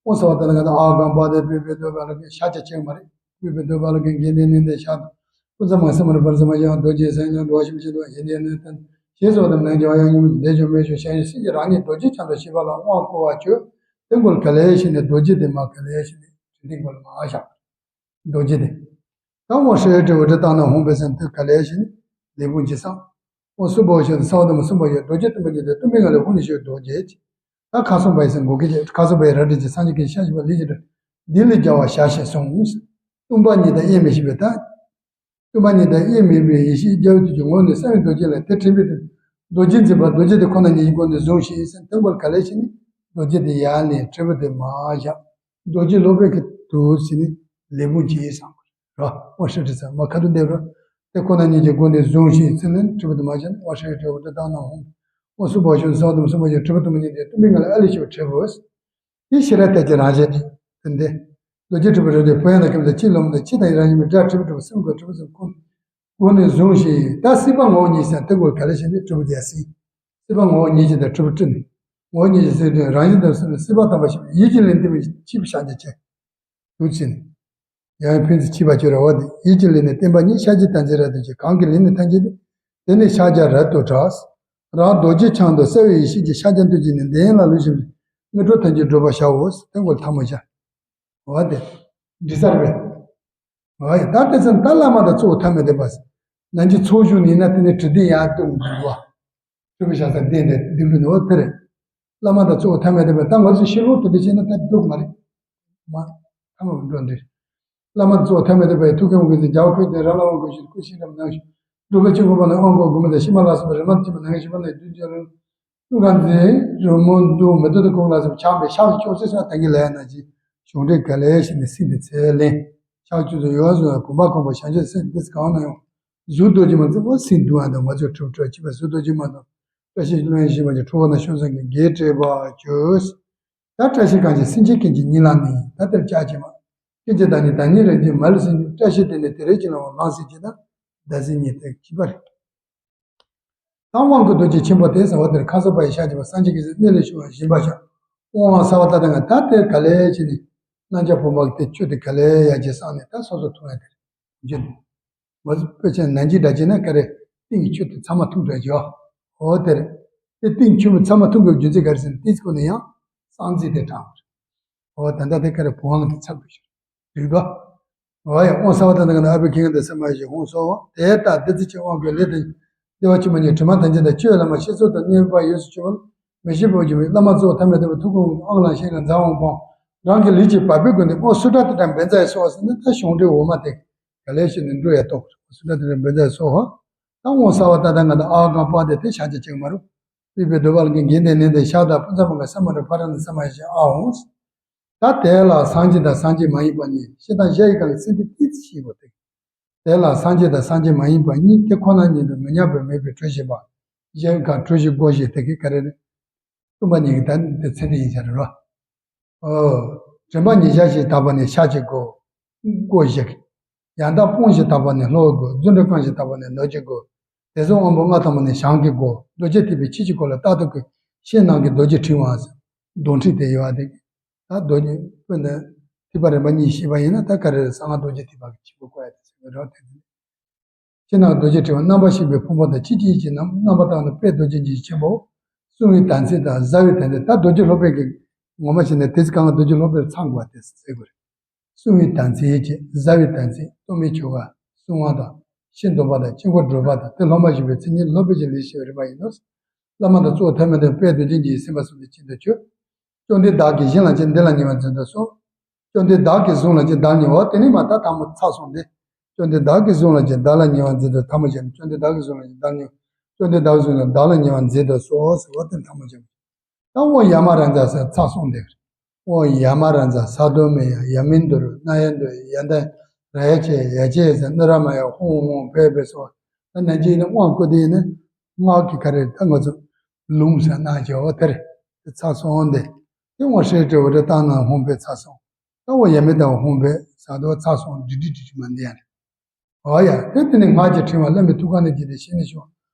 ཨོཾ་ས་བ་ཏ་ཐཱ་ག་ཏ། ཨ་ག་པ་ཏི་པི་པི་དོ་བ་ལ་ཀན། ཤ་ཆ་ཆེ་མ་རེད། པི་པི་དོ་བ་ལ་ཀན་གན་དྷེ་ནན་དེ་ཤ་དང་། ཕུ་ཏུ་མུ་ས་མར། པ་ར་ས་མ་ཡ་རྡོ་རྗེ་ས་ཡ་ན་འགྲོ་བ་ཞི་བ་ཤིན་ཏུ་ཡེ་ནན་ཏན་ཞེས་སོགས་དང་། ནང་རྒྱལ་བ་ཡང་སྙོམས་ཀྱིས་བཟླས་བརྗོད་མོས་སྤྱོད་བྱ་ཞིང་། སྲིད་ཀྱི་རང་ཉིད་རྡོ་རྗེ་ཅན་དུ་ཤེས་པ་ལ་དབང་བསྐུར་བར་བྱོས། དེ་མགོ་ལ་ག་ལས་ཞིག་ནས་རྡོ་རྗེ་དེ་མ་ག་ལས་ཞིག་ནས་དེ་མགོ་ལ་མ་བཞག། རྡོ་རྗེ་དེ། ད་དབང་ཧྲཱིཿ་ཏྲཱིཿ་ཨོ་ཏྲི་ཏང་ནང་ཧཱུྃ་ཕཊ་ཟེར་དེ་ག་ལས་ཞིག་ནས། ལས་བུམ་གྱིས་བསང་། ཨོ་གསུམ་པོ་ཞིག་ས་བ་དང་གསུམ་པ་ཡོད། རྡོ་རྗེ་སྟོན་པ་ཉིད་དེ་སྟོན་པའི་ངང་ལས་ཧཱུྃ་ནས་ཞུ་རྡོ་རྗེ། ད་ཁ་སོང་པ་ཡི་སེང་མགོ་སྐེ་ཁ་སོང་པ་ཡི་རལ་གྲི་ཅན་སངས་རྒྱས་ཀྱི་ཤ་ཞིག་པ་ལས་ཀྱི་འདི་ལས་རྒྱལ་བ་ཞལ་བཞེས་གསུངས། སྟོན་པ་ཉིད་དང་དབྱེར་མི་ཕྱེད་པའི་ད། སྟོན་པ་ཉིད་དང་དབྱེར་མེད་པའི་ཡེ་ཤེས་རྒྱལ་བའི་དུས་ཀྱི་ངོ་ནས་གསང་བའི་རྡོ་རྗེ་ལ་དེ་ཕྲེང་བའི་དེ་རྡོ་རྗེ་འཛིན་པ་རྡོ་རྗེ་དེ་ཁོ་ན་ཉིད་ཀྱི་སྒོ་ནས་བཟུང་ཞིང་སེམས་དེ་མགོར་ག་ལས་བྱས་ནས་རྡོ་རྗེ་དེ་ཡར་ལེན་ཕྲེང་བ་དེ་མར་བཞག་རྡོ་རྗེ་སློབ་དཔོན་གྱི་དུས་ཟིན་ནས་ལས་བུམ་གྱིས་བསང་དགོས་རོ། ཨོ་ཧྲི་ཁྲི་ས་མ་ཁ་ཐུག་འདེབས་རོ། དེ་ཁོ་ན་ཉིད་ཀྱི་སྒོ་ནས་བཟུང་ཞིང་སེམས་ལེན་ཕྲེང་བ་དེ་མར་བཞག་ནས་ཨོ་ཧྲི་ཁྲི་བ་དེ་དག་ན་ཧོང་། ཨོ་སུ་བ་ཤོན་སོགས་དུ་སུ་བ་ཤོན་ཕྲེང་བ་དུ་མ་ཉིད་དེ་སྟོན་པའི་ངང་ལས་ཨ་ལས་ཤེས་པ་ཕྲེང་བ། དེ་ཤེས་རབ་གཏེར་གྱི་རང་བཞིན་ནི། དེ་འདི། རྡོ་རྗེ་ཕྲེང་བའི་རྡོ་རྗེ་ཕོ་ཡང་དང་ཁྱིམ་དང་ཕྱི་ལོགས་དང་ཕྱི་དང་རང་བཞིན་མེད་སྒྲ་ཕྲེང་བ་ཕྲེང་བ་སེམས་ཀྱི་ཕྲེང་བ་སེམས་ཀུན། སྒོ་ནས་བཟུང་ཞིང་ད་སྲིད་པ་ངོ་བོ་ཉིད་ཟེར་དེ་སྒོ་ག་ལས་བྱས་ནས་ཕྲེང་བ་དེ་ཡར་སྲིད། སྲིད་པ་ངོ་བོ་ཉིད་ཅེས་དང་ཕྲེང་བ་སྤྲུལ་ནས། ངོ་བོ་ཉིད་ཅེས་སྲིད་དོན་རང་བཞིན་དང་སྲིད་པ་སྲིད་པ་དམ་པ་ཞེས་པ་ཡིད་ཀྱི་ལས་འདི་མི་ཕྱིས་པ་ཤཱཀྱ་ཆེ། དུ་ཕྱིན། ཡང་ཕན་ཚུན་ཕྱིས་པ་ཁྱོད་ར་བ་དེ་ཡིད་ཀྱི་ལས་ནི་བརྟན་པ་ཉིད་ཤཱཀྱའི་དམ་ཚིག་རབ་ཏུ་བྱེད་གང་གི་ལས་ནི་ཐམས་ཅད་དེ། དེ་ནི་ཤཱཀྱ་རབ་ཏུ་གྲགས། རང་རྡོ་རྗེ་འཆང་དུ་གསལ་བའི་ཡེ་ཤེས་ཀྱི་ཤཱཀྱ་མདུན་གྱི་ནི་གདན་ལ་ལུས་ཤིང་དངོས་གྲུབ་ཐམས་ཅད་འགྲུབ་པར་བྱའོ། དེ་མགོ་ལ་ཐལ་མོ་སྦྱར། འོ་དེ། འདྲི་ས་རེད་པས། འོ་ཡ་ད་དེ་ཚོ་ད་བླ་མ་དང་གཙོ་བོ་ཐ་མལ་དེ་པ། ནང་གི་ཚོགས་ཞུགས་ནི་ཡིན་ན་དེ་ནི་དྲི་དེ་ཡང་སྟོན་དགོས་པ། སྤྲུལ་པའི་ཤ་ཚ་ལྡན་ཏེ་ལྡིང་དུ་ནི་འོ་དེ་རེད། བླ་མ་དང་གཙོ་བོ་ཐ་མལ་དེ་པ་ད་ང་ཚོ་ཤེས་ལོག་དེ་འདྲ་བྱས་ན་ད་འགྲུབ་མ་རེད། མ། ཐ་མལ་འགྲོ་འདིར། བླ་མ་གཙོ་བོ་ཐ་མལ་དེ་པའི་ཐུགས་ཀའི་དབང་གིས་རྒྱལ་བ་ཁོས་དེ་རང་ལ་དབང་བསྐུར་ཞིང་སྐུ་ཞིང་རབ་གནང་ཞིང་། འགྲོ་བའི་ཆོས་འཁོར་པ་ན་དབང་བསྐུར་དགོས་མི་དང་ཤི་མ་ལ་སོགས་པ་རེ་མ་ཅི་མ་ནང་ཞི་བ་ནས་བདུད་ཀྱི་རང་། ཀླུ་གང་ཚེ་རོལ་མོ་འདུག་མེ་ཏོག་ཏུ་ཁོང་ལ་སོགས་ཆགས་པའི་ཤག་ཅོག་ཙེ་སོགས་ད་གིན་ལ་ཡ་ན་ཅི་གཞུང་འབྲེལ་ག་ལས་ཤེས་ནས་སྲིད་འདི་ཚེ་ལེན། ཤག་ཅོག་ཙེ་ཡོངས་སུ་བུམ་པ་གང་པོ་བྱང་ཆུབ་སེམས་འདི་ཚེ་གང་ན་ཡང་གཟུགས་རྡོ་རྗེ་མ་ཚེ་བ་སྲིད་འདུག་ཨ་འདུག་ང་ཚོས་གྲུབ་གྲུབ་བྱེད་པ་གཟུགས་རྡོ་རྗེ་མ་དང་བཀྲ་ཤིས་ཀློང་ཡངས་ཞེས་པ་ཀྱི་ཁྲོ་བོ་ན་ཤོང་ཚང་གི་དགེ་བྲེད་པ་བཅོས། ད་བཀྲ་ཤིས་གང་ཞིག་སེམས་ཅན་ཀུན་གྱི་གཉིད་ལམ་ནི་ད་ལྟར་ལྕགས་ཀྱི་མ། ཀུན་གྱི་བདག་ཉིད་བདག་ཉིད་རང་བཞིན་མ་ལུས་སེམས་ཀྱི་བཀྲ་ཤིས་དེ་ནི་དེ་རེ་ཅིག་ལ་བ་ལང་སྲིད་ཀྱི་ད་ཟླ་ཟིན་ཉིད་དེ་གྱིས་པ་རེད། ད་དབང་གི་རྡོ་རྗེ་ཆེན་པོ་དེ་ཟེར་བ་དེར་ཁ་སོ་པ་ཡི་ཤ་ཅེས་པ་སངས་རྒྱས་ཀྱི་སྲས་གནས་ལས་བྱུང་བ་སྦྱིན་པ་ཤ། དབང་བ་ས་བ་ད་ལྟ་ང་ད་དེར་ག་ལས་བྱས་ནས་རྣམ་ཅག་བུམ་པ་གི་དེ་ཆུ་དེ་ག་ལས་ཡར་རྒྱས་སངས་ནས་ད་སོ་སོ་འཐུང་ཡ་དེར་འཇུ། མ་ཟད་དཔེ་ཆ་ནན་གྱིས་འདྲ་བྱས་ན་ག་རེ་ཏིང་གི་ཆུ་དེ་ཚང་མ་འཐུང་དུ་འཇུག་འོ་དེར་དེ་ཏིང་ཆུ་མི་ཚང་མ་འཐུང་དགོས་རྒྱུ་མཚན་ག་རེ་ཟེར་ན་ཏིང་ཀོ་ནས་ཡང་སངས་རྒྱས་དེ་དྲངས། འོ་ད་ལྟ་དེ་ག་རེ་བུ་དབང་དེ་ཚར་དགོས་ཤིང་། འགྲིག་འདུག་འོ་ཡ་དབང་ས་བ་ད་ལྟ་ང་ལ་ཨ་བི་ཁེ་ང་དང་ས་མ་ཞིག་ཧོང་སོ་དེ་ལྟ་བདུད་རྩི་ཆེ་དབང་གི་ལས་དང་བདེ་བ་ཆེན་པོ་ཉིད་དྲི་མ་ཐམས་ཅད་དང་བཅོས་བླ་མ་ཤེས་ཚོགས་དང་གནས་པ་ཡོངས་སུ་གྱུར་པ་མི་ཤེས་པ་བརྗོད་པའི་བླ་མ་གཙོ་བོ་ཐ་མལ་དེ་པ་ཐུགས་དགོངས་ཀྱི་དབང་ལ་ཞེན་ལ་མཛའ་བ་སྤོང་རང་གི་ལུས་ཀྱི་བ་སྤུའི་ཀུན་ཏུ་དབང་སུ་དྲག་ཏུ་དྲག་འབེན་ཚ་ཡི་སོགས་ཟེར་ན་ད་གཞུང་འབྲེལ་འོ་མ་དེ་ག་ལས་ཤེས་ནས་འགྲོ་ཡ་ཏོག་སུ་དྲག་ཏུ་དྲག་འབེན་ཚ་ཡི་སོགས་ཧོ། ད་དབང་ས་བ་ད་ལྟ་ང་དང་ཨ་གང་པ་དེ་དེ་ཤ་ཅེ་ཅེག་མ་རུ། སྲིད་པའི་འདོད་པ་ལ་གི་འགན་དེ་ནན་ཏེ་ཤ་དང་ཕུན་ཚོགས་མ་གི་ས་མ་རུ་ཕ་ར་ནི་ས་མ་ཞེ་ཨ་འོང་། ད་དེ་ལ་སངས་རྒྱས་དང་སངས་རྒྱས་མ་ཡིན་པ་གཉིས་ཤེས་དང་ཤ་ཡི་གང་གི་སེམས་དེ་ཏིས་ཤེས་པོ་དེ། དེ་ལ་སངས་རྒྱས་དང་སངས་རྒྱས་མ་ཡིན་པ་གཉིས་དེ་ཁོ་ན་ཉིད་དུ་མི་མཉམ་པར་མེད་པའི་གྲུ་བཞི་པ། གཞན་གང་གྲུ་བཞི་སྒོ་བཞི་དེ་གི་ག་རེ་རེད། སྟོན་པ་ཉིད་ཀྱི་ད་དེ་ཚེ་འདི་ཡིན་ཆ་རེད་རོ། ཨོ། དྲན་པ་ཉིད་ཤ་ཞིག་དག་པ་ནི་ཤ་གཅིག་དགོས། སྒོ་བཞི། ཡང་དག་སྤོང་ཞིང་དག་པ་ནི་སློབ་དགོས། རྫུ་འཕྲུལ་བསྐང་ཞིང་དག་པ་ནི་ནོར་གཅིག་དགོས། དེ་གསུམ་དབང་པོ་ལྔ་དང་པོ་ནི་བྱང་གཅིག་དགོས། རྡོ་རྗེ་ཐེག་པའི་ཆོས་ཀྱི་སྐོར་ལ་རྟག་ཏུ་བཀོད། ཤེས་ནང་གི་རྡོ་རྗེ་ཕྲེང་བ་ཟེར། འདོན་ཁྲིད་དེ་ཡོད་པ་དེ། ད་རྡོ་རྗེ་དཔེར་ན་ཐེག་པ་རིམ་པ་གཉིས་ཤེས་པ་ཡིན་ན་ད་ག་རེ་རེད་གསང་སྔགས་རྡོ་རྗེ་ཐེག་པ་གི་ཆེན་པོ་བཀོད་ཡ་དེ་ཟེར་བའི་རོ་དེ་དེ། ཕྱི་ནང་རྡོ་རྗེ་ཕྲེང་བ་རྣམ་པར་ཤེས་པའི་ཕུང་པོ་དང་ཕྱི་ཕྱི་ཡི་རྣམ་རྣམ་པར་དག་ནི་དཔལ་རྡོ་རྗེ་འཇིགས་ཆེན་པོ། བསྲུང་བའི་དམ་ཚིག་དང་བཟའ་བའི་དམ་ཚིག་ད་རྡོ་རྗེ་སློབ་དཔོན་གྱི་ངོ་མ་བྱས་ནས་དེ་ཚེ་གང་ག་རྡོ་རྗེ་སློབ་དཔོན་ཚང་དགོས་པ་དེ་ཟེར་དགོས་རེད། བསྲུང་བའི་དམ་ཚིག་ཅེས་བཟའ་བའི་དམ་ཚིག་གཏོར་མའི་ཆོ་ག་བསྲུང་བ་དང་། ཕྱི་འདོམས་པ་དང་དཀྱིལ་འཁོར་སྒྲུབ་པ་དང་དེ་སློབ་མ་བཞི་པའི་མཚན་ཉིད་སློབ་དཔོན་གྱི་ལས་ཞེས་པའི་རིམ་པ་ཡིན་ནོ། བླ་མ་དང་གཙོ་བོ་ཐ་མལ་དང་དཔལ་རྡོ་རྗེ་འཇིགས་སེམས་དཔའ་སོགས་ཏེ་གཅིག་ཏུ་གྱུར། བཅོམ་ལྡན་བདག་གིས་གཞན་ལ་ཅི་འདི་ལ་ཉེ་བར་འཛིན་དུ་གསོལ། བཅོམ་ལྡན་བདག་གིས་བཟུང་ལ་ཅི་བདག་ཉེ་བར་དེ་ནི་མ་ད་ཐ་མ་ཚར་སོང་སྟེ། བཅོམ་ལྡན་བདག་གིས་བཟུང་ལ་ཅི་བདག་ལ་ཉེ་བར་འཛིན་དུ་ཐ་མ་བྱས་ནས་བཅོམ་ལྡན་བདག་གིས་བཟུང་ལ་ཅི་བདག་ཉེ་བར། བཅོམ་ལྡན་བདག་གིས་བཟུང་ལ་བདག་ལ་ཉེ་བར་འཛིན་དུ་གསོལ་ཟེར་བ་དེ་ཐ་མ་བྱས། ད་འོ་ཡ་མ་ར་ཛ་ཟེར་ཚར་སོང་སྟེ། འོ་ཡ་མ་ར་ཛ་ས་དོ་མེ་ཡ་ཡ་མིན་དུ་རུ་ན་ཡ་འདུ་ཡ་ད་ར་ཡ་ཆེ་ཡ་ཆེ་ཟེར་ན་ར་མ་ཡ་ཧོང་ཧོང་བེ་བེ་སོ། ད་ནན་ཅིག་ནི་དབང་བསྐུར་དེ་ནི་སྔགས་ཀྱི་ག་རེ་ད་ང་ཚོ་ལུང་ཟེར་གནང་བྱ་བ་དེར་དེ་ཚར་སོང་སྟེ། དེ་འོ་ཧྲེ་ཏྲེ་བ་རེ་བཏང་ན་ཧོང་བེ་ཚར་སོང་། ད་འོ་ཡ་མེ་ད་ཧོང་བེ་ས་དོ་ཚར་སོང་འདྲི་འདྲི་འདྲི་འདྲི་མ་འདི་ཡ་རེད། འོ་ཡ། དེ་དེ་ནི་སྔགས་ཀྱི་ཕྲེང་བ་བླ་མའི་ཐུགས་ཀ་ནས་བརྒྱུད་དེ་ཞི་ནས་ཞུ།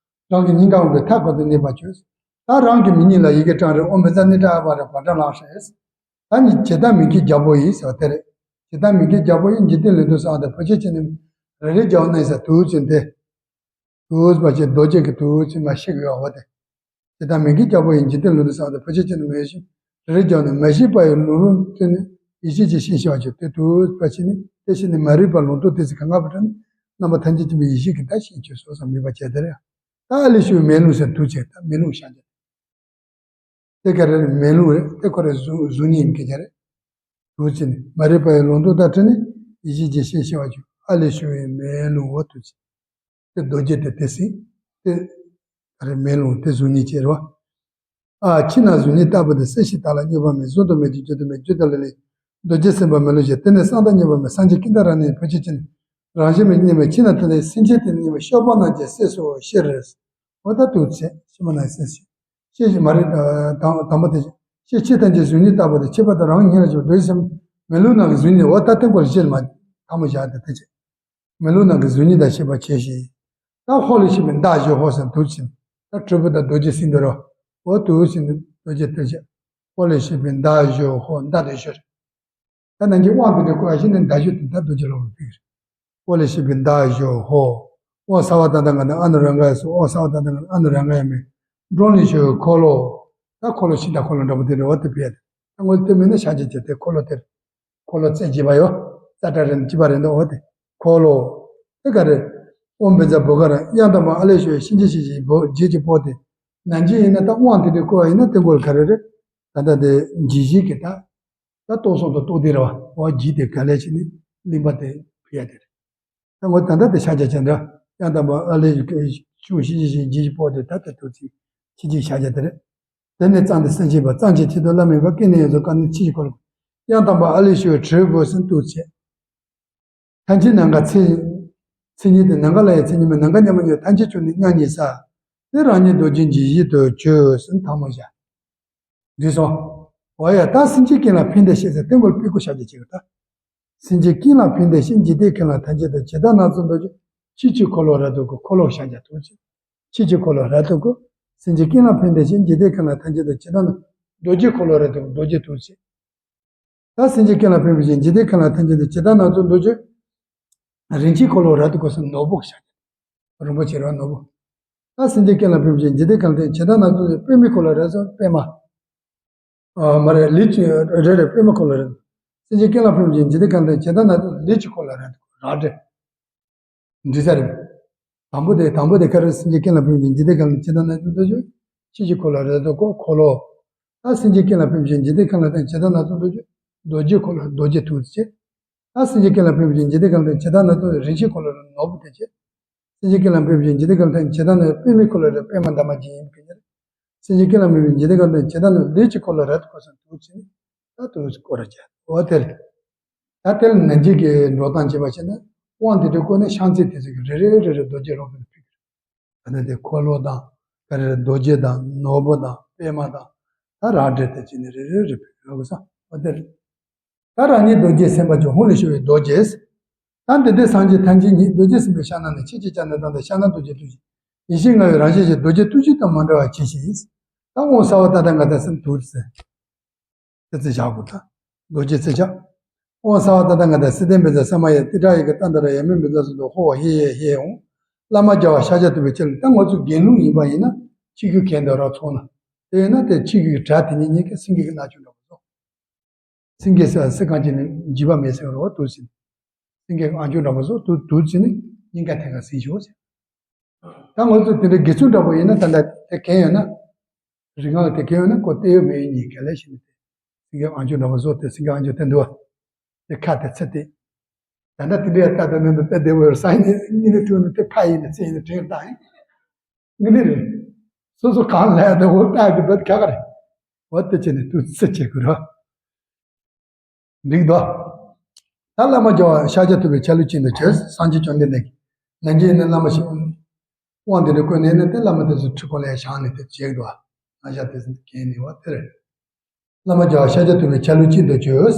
རང་གི་སྙིང་ག་འོང་བའི་མཐའ་འཁོར་དུ་གནས་པར་བྱོས། ད་རང་གི་མིང་ཉིད་ལ་ཡི་གེ་བཀྲམ་རེ་ཨོཾ་བཛྲ་ནི་ཏྲ་ཨ་བ་ར་བ་ཏྲ་ལ་ཧྲེ། ད་ནི་ཇི་ལྟར་མིང་གི་རྒྱལ་པོ་ཡིས་ཟེར་བ་དེ་རེད། ཇི་ལྟར་མིང་གི་རྒྱལ་པོ་ཡིས་འཇིག་རྟེན་ལུས་འདོད་གསང་བ་དང་བུ་ཁྱོད་ཀྱི་ནི་རེ་རེ་རྒྱལ་བ་ནི་ཟེར་དུས་ཚོད་དེ། དུས་པ་ཆེ་རྡོ་རྗེ་གི་དུས་ཚོད་མ་ཤི་གི་ཡོད་བ་དེ། ཇི་ལྟར་མིང་གི་རྒྱལ་པོ་ཡིས་འཇིག་རྟེན་ལུས་འདོད་གསང་བ་དང་བུ་ཁྱོད་ཀྱི་ནི་མི་ཤི། རེ་རེ་རྒྱལ་བ་ནི་མ་ཤི་བ་ཡི་ལུང་རིགས་དེ་ནི་ཡེ་ཤེས་ཀྱི་ཤིང་ཤི་བ་ཆེ་དེ་དུས་པ་ཆེ་ནི་དེ་ཤི་ནི་མ་རིག་པ་ལུང་རྟོགས་དེ་ཚེ་གང་ག་བ་ཏྲ་ནི། རྣམ་པ་ཐམས་ཅད་མཁྱེན་པའི་ཡེ་ཤེས་ཀྱིས་ད་ཤེས་བྱ་སོ་སོ་མེད་པ་བྱས་ཏེ་རེད། ད་ཨ་ལས་བྱུང་བའི་མེ་རླུང་ཟེར་དུས་བྱས་ད་མེ་རླུང་ཤར་བྱས། དེ་ག་རེ་རེད། མེ་རླུང་རེད། དེ་ཁོ་རེ་གཟུགས་གཟུགས་བརྙན་ཡིན་མཁན་ཅིག་རེད། དུས་བྱས་ནས་མ་རིག་པ་ཡི་ལོང་ཐོག་དང་བྲལ་ནས་ཡེ་ཤེས་ཀྱི་ཤེས་ཤེས་པར་གྱུར། ཨ་ལས་བྱུང་བའི་མེ་རླུང་འོ་དུས་བྱས། དེ་རྡོ་རྗེ་དེ་དེ་སྲིད་དེ་ག་རེ་མེ་རླུང་དེ་གཟུགས་བརྙན་ཅིག་རེད་བ། ཨ་ཕྱི་ནང་གཟུགས་བརྙན་ལྟ་བུ་དེ་སྲིད་ཞི་དྭགས་ལ་སྙོམས་པ་མེད། གཟུགས་དང་མེད་ཅིང་བརྗོད་དུ་མེད། རྒྱུ་དང་ལས་ལས་རྡོ་རྗེ་སེམས་དཔའ་མི་ལུས་ཤེས། དེ་ནས་གསང་བདག་སྙོམས་པ་མེད། སངས་རྒྱས་ཀུན་བདག་རང་གནས་བུ་ཁྱོད་ཀྱི་ནི། རང་བཞིན་མེད་མཉམ་མེད་ཕྱི་ནང་དེ་ནས་སེམས་ཅན་དེ་ནི་མཉམ་མེད་གཤོག་པ་རྣམས་ཀྱི་སྲས་སུ་ཤེས་རེད། འོ་ད་དུས་བྱས་ཕྱི་མ་ནང་སྲས་སུ་ཤེས་ཤེས་མ་རེད། དང་དང་པོ་དེ་ཤེས་ཕྱི་ཐམས་ཅད་གཟུགས་བརྙན་ལྟ་བུ་དེ་ཁྱད་པར་དུ་རང་ཉིད་ལ་ཤེས་པ་རྡོ་རྗེ་སེམས་མེ་རླུང་ནང་གི་གཟུགས་བརྙན་འོ་ད་དེ་སྐོར་ཤེས་མ་ཐལ་མོ་བཞག་སྟེ་དེ་བྱས། མེ་རླུང་ནང་གི་གཟུགས་བརྙན་དང་ཤེས་པར་བྱས་ཤིང་། ད་འོག་ལས་བཤད་པའི་མདའ་གཞུ་ཧོ་ཟེར་དུས་ཕྱིན། ད་གྲུལ་བུ་དང་རྡོ་རྗེ་སྲིད་འདོར་རོ། འོ་དུས་ཕྱིན་རྡོ་རྗེ་ཐུགས་རྗེ། འོག་ལས་བཤད་པའི་མདའ་གཞུ་ཧོ་མདའ་དང་གཞུ། ད་ནང་གི་དབང་དུ་འདི་བཀོད་པ་ཞིག་ནི་མདའ་གཞུ་དེ་ད་རྡོ་རྗེ་སློབ་དཔོན་ཕིག་རེད། འོག་ལས་བཤད་པའི་མདའ་གཞུ་ཧོ། དབང་ས་བ་ད་ལྟ་ང་དང་ཨ་ནུ་རང་ག་ཡ་སོགས་དབང་ས་བ་ད་ལྟ་ང་དང་ཨ་ནུ་རང་ག་ཡ་མེད། འགྲོ་ལས་བྱུང་བའི་འཁོར་ལོ། ད་འཁོར་ལོ་ཤིང་རྟ་འཁོར་ལོ་འདྲ་པོ་དེ་རེད་བ་དེ་ཕལ་ཏེ། ད་ངོས་དེ་མིན་ན་ཤ་ཆེ་ཆེ་དེ་འཁོར་ལོ་དེར། འཁོར་ལོ་རྩེ་བརྒྱད་པ་ཡོད། རྩ་ཁྲ་རེ་གཅིག་པ་རེད་འདུག་འོ་དེ། འཁོར་ལོ། དེ་ག་རེ། ཨོཾ་བཛྲ་བྷཱུ་ཥ་ར་ཡང་དག་པར་ཨ་ལས་བྱུང་བའི་གཤིན་རྗེ་གཤེད་བཞི་ཡི་བུ་བརྒྱད་ཀྱི་དཔོན་དེ། ནང་བཞིན་ཡིན་ན་ད་དབང་དེ་འདྲའི་བསྐུར་བ་ཡིན་ན་དེ་འཁོར་ག་རེ་རེད། ད་ལྟ་དེ་འཇིགས་བྱེད་ཀྱི་ད། ད་ལྟོགས་སོང་དང་ལྟོགས་ལྡིར་བ་འོ་བརྒྱད་དེ་ག་ལས་བྱས་ནས་གླིང་པ་དེ་ཕུལ་ཡ་དེ་རེད། ད་ངོ་ད་ལྟ་དེ་ཕྱག་རྒྱ་ཆེན་འདྲ། ཡང་དག་པར་ཨ་ལས་བྱུང་བའི་གཤིན་རྗེ་གཤེད་བཞི་ཡི་བུ་དེ་ད་ལྟ་དུས་ཚིགས་ཕྱི་རྒྱལ་ཕྱག་རྒྱ་དེ་རེད། དེ་ནས་གཙང་སྟེ་སེམས་ཅན་པ། གཙང་ཆེ་ཆེད་དུ་བླ་མེད་པ། སྐལ་ནི་ཡོངས་སུ་བསྐལ་ནས་ཕྱི་ཡི་འཁོར་ལོ། ཡང་དག་པར་ཨ་ལས་བྱུང་བའི་གྲུལ་བུ་ཟེར་དུས་བྱས། ཐམས་ཅད་ནམ་མཁའ་མཚན་མཚན་ཉིད་དེ། ནམ་མཁའ་ལ་ཡང་མཚན་ཉིད་མེད། ནམ་མཁའ་མཉམ་པ་ཉིད། ཐམས་ཅད་ཆོས་ནི་མཉམ་ཉིད་ས། དེ་རང་ཉིད་རྡོ་རྗེ་འཇིགས་བྱེད་དུ་གྱུར་ཟེར་ཐལ་མོ་བཞག་འགྲིག་སོང་། འོ་ཡ་ད་སེམས་ཅན་ཀུན་ལ་ཕན་བདེ་ཞེས་ཟེར་དེ་འཁོར་ལོ་དཔེ་བསྐུར་ཕྱག་རྒྱ་བྱེད་ཀྱི་ད། སེམས་ཅན་ཀུན་ལ་ཕན་བདེ་ཞེས། འཇིག་རྟེན་ཁམས་ལ་ཐམས་ཅད་དུ། ཇི་ལྟར་སྣང་ཚུལ་རྡོ་རྗེ། ཕྱི་ཕྱིར་འཁོར་ལོ་རབ་ཏུ་བསྐོར། འཁོར་ལོ་ཕྱག་རྒྱ་ཐུགས་རྗེ། ཕྱི་ཕྱིར་འཁོར་ལོ་རབ་ཏུ་བསྐོར། སེམས་ཅན་ཀུན་ལ་ཕན་བདེ་ཞེས། འཇིག་རྟེན་ཁམས་ལ་ཐམས་ཅད་དུ། ཇི་ལྟར་སྣང་རྡོ་རྗེ་འཁོར་ལོ་རབ་ཏུ་བསྐོར། རྡོ་རྗེ་ཐུགས་རྗེ། ད་སེམས་ཅན་ཀུན་ལ་ཕན་བདེ་ཞེས། འཇིག་རྟེན་ཁམས་ལ་ཐམས་ཅད་དུ། ཇི་ལྟར་སྣང་ཚུལ་རྡོ་རྗེ། རིན་ཆེན་འཁོར་ལོ་རབ་ཏུ་བསྐོར་ཟེར་ནོར་བུ་ཤར། རིན་པོ་ཆེ་ར་ནོར་བུ། ད་སེམས་ཅན་ཀུན་ལ་ཕན་བདེ་ཞེས། འཇིག་རྟེན་ཁམས་ལ་ཇི་ལྟར་སྣང་ཚུལ་པདྨའི་འཁོར་ལོ་རབ་ཏུ་བསྐོར། པདྨ། ཨ་མ་རེད། ལས་ཀྱི་རེ་རེ་པདྨའི་འཁོར་ལོ་རབ་ཏུ། སེམས་ཅན་ཀུན་ལ་ཕན་བདེ་ཞེས། འཇིག་རྟེན་ཁམས་ལ་ཇི་ལྟར་སྣང་ཚུལ། ལས་ཀྱི་འཁོར་ལོ་རབ་ཏུ་བསྐོར། རབ་སྦྲེལ། འགྲིག་ས་རེད། དང་པོ་དེ་དང་པོ་དེ་ག་རེ། སེམས་ཅན་ཀུན་ལ་ཕན་བདེ་ཞེས། འཇིག་རྟེན་ཁམས་ལ་ཇི་ལྟར་སྣང་ཚུལ་རྡོ་རྗེ། ཕྱི་ཕྱིར་འཁོར་ལོ་རབ་ཏུ་བསྐོར། འཁོར་ལོ། ད་སེམས་ཅན་ཀུན་ལ་ཕན་བདེ་ཞེས། འཇིག་རྟེན་ཁམས་ལ་ཇི་ལྟར་སྣང་ཚུལ་རྡོ་རྗེ། རྡོ་རྗེ་འཁོར་ལོ་རྡོ་རྗེ་ཐུགས་རྗེ། ད་སེམས་ཅན་ཀུན་ལ་ཕན་བདེ་ཞེས། འཇིག་རྟེན་ཁམས་ལ་ཇི་ལྟར་སྣང་ཚུལ། རིན་ཆེན་འཁོར་ལོ་ནོར་བུ་དེ་བྱས། སེམས་ཅན་ཀུན་ལ་ཕན་བདེ་ཞེས། འཇིག་རྟེན་ཁམས་ལ་ཇི་ལྟར་སྣང་། པདྨའི་འཁོར་ལོ་རབ་ཏུ། པདྨ་འདབ་མ་བརྒྱད་ཡིན་པའི་ཕྱིར། སེམས་ཅན་ཀུན་ལ་ཕན་བདེ་ཞེས། འཇིག་རྟེན་ཁམས་ལ་ཇི་ལྟར་སྣང་། ལས་ཀྱི་འཁོར་ལོ་རབ་ཏུ་བསྐོར་ཟེར་དུས་བྱས་ནས། ད་དུས་བསྐོར་ར་བྱས། འོ་དེ་རེད། ད་དེ་ལ་ནན་གྱི་གི་འགྲོ་སྟངས་བྱེད་པ་བྱས་ན། དབང་དེ་འདྲ་བསྐུར་ནས་ཕྱག་མཚན་དེ་ཚོ་གི་རེ་རེ་རེ་རེ་རྡོ་རྗེ་སློབ་དཔོན་ལ་ཕུལ་གི་རེད། ད་ནི་དེ་འཁོར་ལོ་དང་། ག་རེ་རེད། རྡོ་རྗེ་དང་ནོར་བུ་དང་པདྨ་དང་། ད་རབ་སྦྲེལ་དེ་བྱས་ནས་རེ་རེ་རེ་ཕུལ་གི་རེད། འོ་ས་འོ་དེ་རེད། ད་རང་ཉིད་རྡོ་རྗེ་སེམས་དཔའ་ཆེན་པོ་ལས་བྱུང་བའི་རྡོ་རྗེ། ད་འདི་ལྟར་སངས་རྒྱས་ཐམས་ཅད་ཉིད། རྡོ་རྗེ་སེམས་དཔའི་ཕྱག་ན་བསྣམས། ཆེས་ཆེར་བྱམས་ནས་བསྡམས་ཏེ། ཕྱག་ན་རྡོ་རྗེ་ཐུགས་རྗེ། ཡེ་ཤེས་ལྔ་ཡི་རང་བཞིན་ཅན། རྡོ་རྗེ་ཐུགས་རྗེ་དང་མ་འབྲལ་བར་གྱིས་ཤིག་ད་དབང་ས་བ་ད་ཐ་ག་ད་སེ་ན་དྷཱུ་ཏི་ཟེར། དེ་ཚེ་བཞག་དགོས་ད། རྡོ་རྗེ་རྩེ་ཕྱག་དབང་ས་བ་ད་ཐ་ག་ད་སེ་ཏན་བཛྲ་ས་མ་ཡ། ཏིཊ་ཡི་གེ་ཏནྟྲ་ཡ་མི་བཛྲ་སུ་ཏོ། ཧོ་ཧེ་ཡེ་ཧེ་ཧོ། བླ་མ་རྒྱལ་བ་ཤཱཀྱ་ཐུབ་པའི་ཆེད་ལ། ད་ང་ཚོ་དགེ་ལུགས་ཡིན་པ་ཡིན་ན་ཆོས་ཀྱི་གན་དུ་ར་ཚོགས་ན། དེ་ཡིན་ན་དེ་ཆོས་ཀྱི་གྲྭ་དེ་ཉིད་ཉིད་ཀྱི་སེང་གེ་གི་རྣ་ཆུང་འདྲ་པོ་བཟོ། སེང་གེ་ཟེར་སེ་གང་ཅི་ནས་འཇིགས་པ་མེད་ཟེར་རོ་དུ་ཟིན། སེང་གེ་ཨང་ཅུང་འདྲ་པོ་བཟོ་དུ་དུ་ཟིན་ནས་སྙིང་ག་ཐད་ཀ་ཟིན་ཤོག་ཟེར། ད་ང་ཚོ་དེ་འདྲའི་དགེ་ཚུལ་འདྲ་པོ་ཡིན་ན་ད་ལྟ་དེ་གན་ཡོད་ན། རིག་སྔགས་ལ་དེ་གན་ཡོད་ན་ཁོ་བལྟས་ཡོད་མེད་ཡོད་གཉིས་ག་ལས་ཤེས་ནས་དེ། སེང་གེ་ཨང་ཅུང་འདྲ་པོ་བཟོ་དེ་སེང་གེ་ཨང་ཅུང་དེ་འདུག་བ། དེ་ཁ་དེ་ཚེ་དེ། ད་ལྟ་དེ་འདྲའི་ལྟ་དོན་ནང་དུ་བལྟས་བསྡད་པ་ཡོད་སང་ཉིན་ཉིན་ནས་ཐུག་ནས་དེ་ཕ་ཡིན་ནས་ཚེ་ཡིན་ནས་དྲན་བཏང་ཡིན། ངི་ནི་རེད། སོ་སོ་གང་ལས་དེ་འོ་ལྟ་དེ་བེད་ག་ག་རེད། འོ་དེ་བྱས་ནས་དུ་ཚེ་བྱེད་དགོས་རོ། འགྲིག་འདུག་ད་བླ་མ་རྒྱལ་བ་ཤཱཀྱ་ཐུབ་པའི་ཆ་ལུགས་ཅན་དུ་བྱོས། སངས་རྒྱས་བཅོམ་ལྡན་འདས་ཀྱིས་ནན་གྱི་ཡིན་ན་བླ་མ་ཞིག་དབང་དེ་འདྲ་བསྐུར་ནས་ནི་དེ་བླ་མ་དེ་ཚོ་ཁྲི་ཁོ་ལས་བཞེངས་ནས་དེ་བྱེད་འདུག་ང་ཤ་དེ་ཚོ་གན་ནི་བ་དེ་རེད། བླ་མ་རྒྱལ་བ་ཤཱཀྱ་ཐུབ་པའི་ཆ་ལུགས་ཅན་དུ་བྱོས།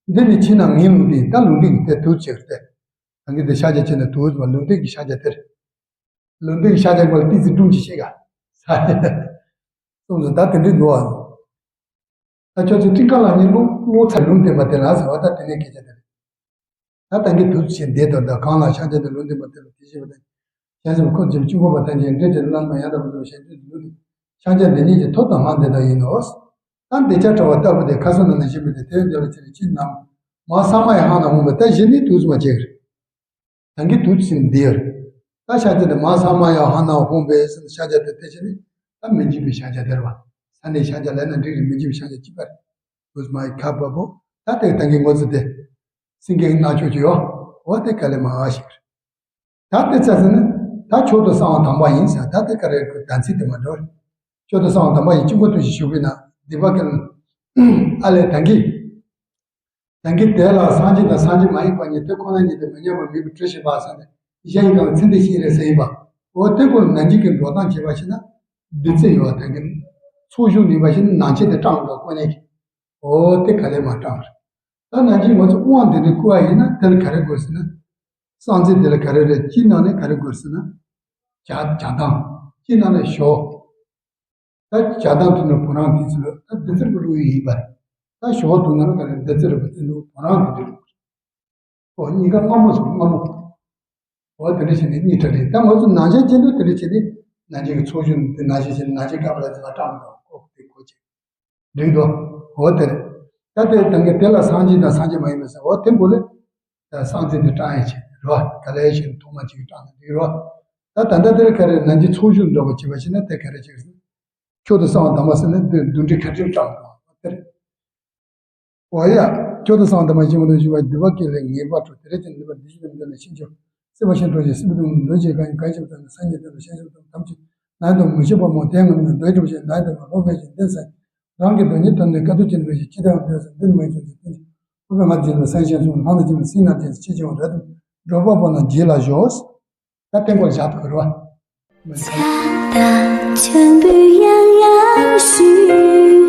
འདི་ནི་ཕྱི་ནང་ངེས་ལུང་བསྟན། ད་ལུང་བསྟན་གྱི་དེ་དུ་བྱེད་དེ། ད་གིན་དེ་ཤཱཀྱ་ཆེ་ན་དུ་བ་ལུང་བསྟན་གྱི་ཤཱཀྱ་དེ་རེད། ལུང་བསྟན་གྱི་ཤཱཀྱ་ཀ་ལ་ཏི་ཙི་སྒྲུང་ཅིག་བཤད་ག་ས་རེད། སོང་ཙང་ད་དེ་འདྲའི་འདུག་ཨ། ད་ཁྱོད་ཚོ་ཀྲིང་ཀ་ལ་ནི་ཀློག་ཀློག་ཚར་ལུང་བསྟན་པ་དེ་ལ་ཟེར་བ་ད་དེ་ནས་སྐད་ཆ་དེ་རེད། ད་ད་གིན་དུ་བྱེད་འདས་དོ་ད་གང་ལ་ཤཱཀྱ་དེ་ལུང་བསྟན་པ་དེ་ལ་དེ་བཤད་པ་དང་། གཞན་སེམས་འཁོར་འཇིག་ཆུང་ཁོ་པ་ཐམས་ཅད་འདྲེ་དེ་ལ་ལ་མ་ཡང་དག་པར་རྫོགས་ཤཱཀྱ་དེ་ལུང་དེ་ཤཱཀྱ་འདི་ཉིད་ཀྱི་ཐོབ་དང་སྔགས་འདི་དག་ཡིན་ནོ། ད་འདི་ཆ་གྲགས་པ་ལྟ་བུ་དེ་ཁ་སང་ན་ན་བཞིན་པའི་དེ་དེ་འདི་ལ་ཕྱིན་ནས་ཕྱིན་ནམ། མ་ས་མ་ཡ་ཧང་ན་འོང་བ་ད་གཞི་ནི་དུ་བྱེད་ཀྱི་རེད། ད་གིན་དུས་ཚོད་འདི་ཡོད་རེད། ད་ཤཱཀྱ་དེ་མ་ས་མ་ཡ་ཧ་ན་ཧོ་བེ་ཟེར་ན་ཤཱཀྱ་དེ་དེ་བྱས་ནས་ད་མི་འཇིགས་པའི་ཤཱཀྱ་དེ་རེད་བ། ས་ནས་ཤཱཀྱ་ལབ་ན་འགྲིག་རེད། མི་འཇིགས་པའི་ཤཱཀྱ་གཅིག་པ་རེད། བུས་མ་ཡི་ཁ་བ་བོ། ད་དེ་ད་གིན་ངོ་ཚ་དེ་སེང་གེ་སྣ་ཆོག་ཅིག་ཡོད། འོ་དེ་ག་ལེ་མ་ཨ་ཞིག་རེད། ད་དེ་ཚ་ཟེར་ན་ད་མཆོག་ཏུ་གསང་བ་དམ་པ་ཡིན་ཟེར། ད་དེ་ག་རེ་གི་དམ་ཚིག་དེ་མ་འགྲོ་རེད། མཆོག་ཏུ་གསང་བ་དམ་པ་ཡིན། དཀྱིལ་འཁོར་དུ་ཞིག་བཞུགས་པས་ན་སྡིག་པ་ཀུན། ཨ་ལས་ད་གིན། ད་གིན་དེ་ལ་སངས་རྒྱས་དང་སངས་རྒྱས་མ་ཡིན་པ་གཉིས། དེ་ཁོ་ན་ཉིད་དུ་མི་མཉམ་པར་མོས་པའི་དྲི་ཞིམ་པ་ཟེར་ནས་གཞན་ཡི་གང་ཚིག་འདི་ཤེས་རེ་ཟེར་ཡིན་པ། འོ་དེ་ཀུན་ནང་བཞིན་གྱི་འགྲོ་སྟངས་བྱེད་པ་ཞིག་ན་བདུད་རྩི་ཡོད། ད་གིན་ཚོགས་ཞུགས་ནུས་པ་ཞིག་ནང་ཆེན་དེ་སྐྲངས་འགྲོ་ཀོ་ནས་ཀྱི། འོ་དེ་ག་ལས་མ་སྐྲངས་རེད། ད་ནང་བཞིན་ང་ཚོ་དབང་དེ་འདྲའི་བསྐུར་བ་ཡིན་ན་དེ་ལ་ག་རེ་དགོས་ཟེར་ན། གསང་ཚིག་དེ་ལ་ག་རེ་རེད། དཀྱིལ་ནང་ནས་ག་རེ་དགོས་ཟེར་ན། བྱ་བྱ་དང་། དཀྱིལ་ནང་ནས་ཞོ། ད་བྱ་དང་དུ་ནི་བུ་རང་དེ་ཚོ་ལ་ད་བདུད་རྩི་རུ་ཡིན་པ་རེད། ད་ཞོ་དུ་ན་ག་རེ་བདུད་རྩི་རུ་བ་དེ་ནི་བུ་རང་དེ་འདྲ་རུ། འོ་གཉིས་ཀ་སྔ་མོ་སོང་སྔ་མོ། འོ་དེ་འདྲ་བྱས་ནས་གཉིས་ཕྲ་རེད། ད་ང་ཚོ་ནང་ཆེན་སྤྱི་འདུས་དེ་འདྲ་བྱས་ནས་ནང་ཆེན་གྱི་ཚོགས་ཞུགས་དེ་ནང་བཞིན་བྱས་ནས་ནང་ཆེན་ཀ་པ་ལ་ཚེ་ལ་སྐྲག་མི་འདུག་ཁོ་དེ་གོ་ཆེ། འགྲིག་འདུག་འོ་དེ་རེད། ད་དེ་ད་གིན་དེ་ལ་སངས་རྒྱས་དང་སངས་རྒྱས་མ་ཡིན་པ་ཟེར། འོ་དེ་འགོ་ལས། ད་གསང་ཚིག་དེ་སྐྲངས་ཡ་བྱེད་རོ། ག་ལེ་ཞིག་ཐོག་མ་གཅིག་སྐྲངས་ན་འགྲིག་རོ། ད་ད་ལྟ་དེར་ག་རེ་ནང་གི་ཚོགས་ཞུགས་འགྲོ་བ་བྱེད་པ་ཞིག་ན་དེ་ག་རེ་བྱེད་ཟེར། མཆོག་ཏུ་གསང་བ་དམ་པ་ཟེར་ན་དེ་བདུན་ཕྲག་ཁ་ཐུག་སྐྲངས་འགྲོ་བ་དེ་རེད། འོ་ཡ། མཆོག་ཏུ་གསང་བ་དམ་པ་ཞིག་མ་གཏོགས་ཞུ་བ་སྡིག་པ་ཀུན་ལས་ངེས་པར་གྲོལ། དེ་རེ་ཅན་འདུན་པ་འདི་ཞིག་ལ་འདོད་ན་ཕྱིན་ཆོག་སྲིད་པ་ཤིན་ཏུ་ཞེས་སྲིད་པའི་སྡུག་བསྔལ་འདོད་ཅེས་གང་ཡིན་གང་ཞིག་དང་སངས་རྒྱས་བསྟན་པ་ཞེས་སོགས་དམ་ཆོས་ནང་དུ་མི་ཤེས་པ་མོ་དེ་ངམ་ན་འདོད་གྲུབ་ཞེས་ནང་དུ་མ་ལོག་པའི་ཞིང་འདི་ས། རང་གི་དོན་ཉིད་དོན་ནི་དཀའ་ཐུབ་ཅན་པའི་ཞིང་ཅི་དང་འདོད་ས་འདི་ནི་མ་ཡིན་ཚུལ་གྱི་རྟེན་ཅིང་། ཨུ་པའི་ང་རྒྱལ་བའི་སེམས་ཅན་གསུམ་ལྷང་དང་བཅས་པའི་སྲིད་ན་རྒྱལ་སྲིད་ཅེས་བྱ་བ་རབ་ཏུ་འགྲོ་བ་པོ་རྣམས་རྗེས་ལ་གཞོལ། ད་བསྟན་པར་བཞག་ཐུབ་རོ།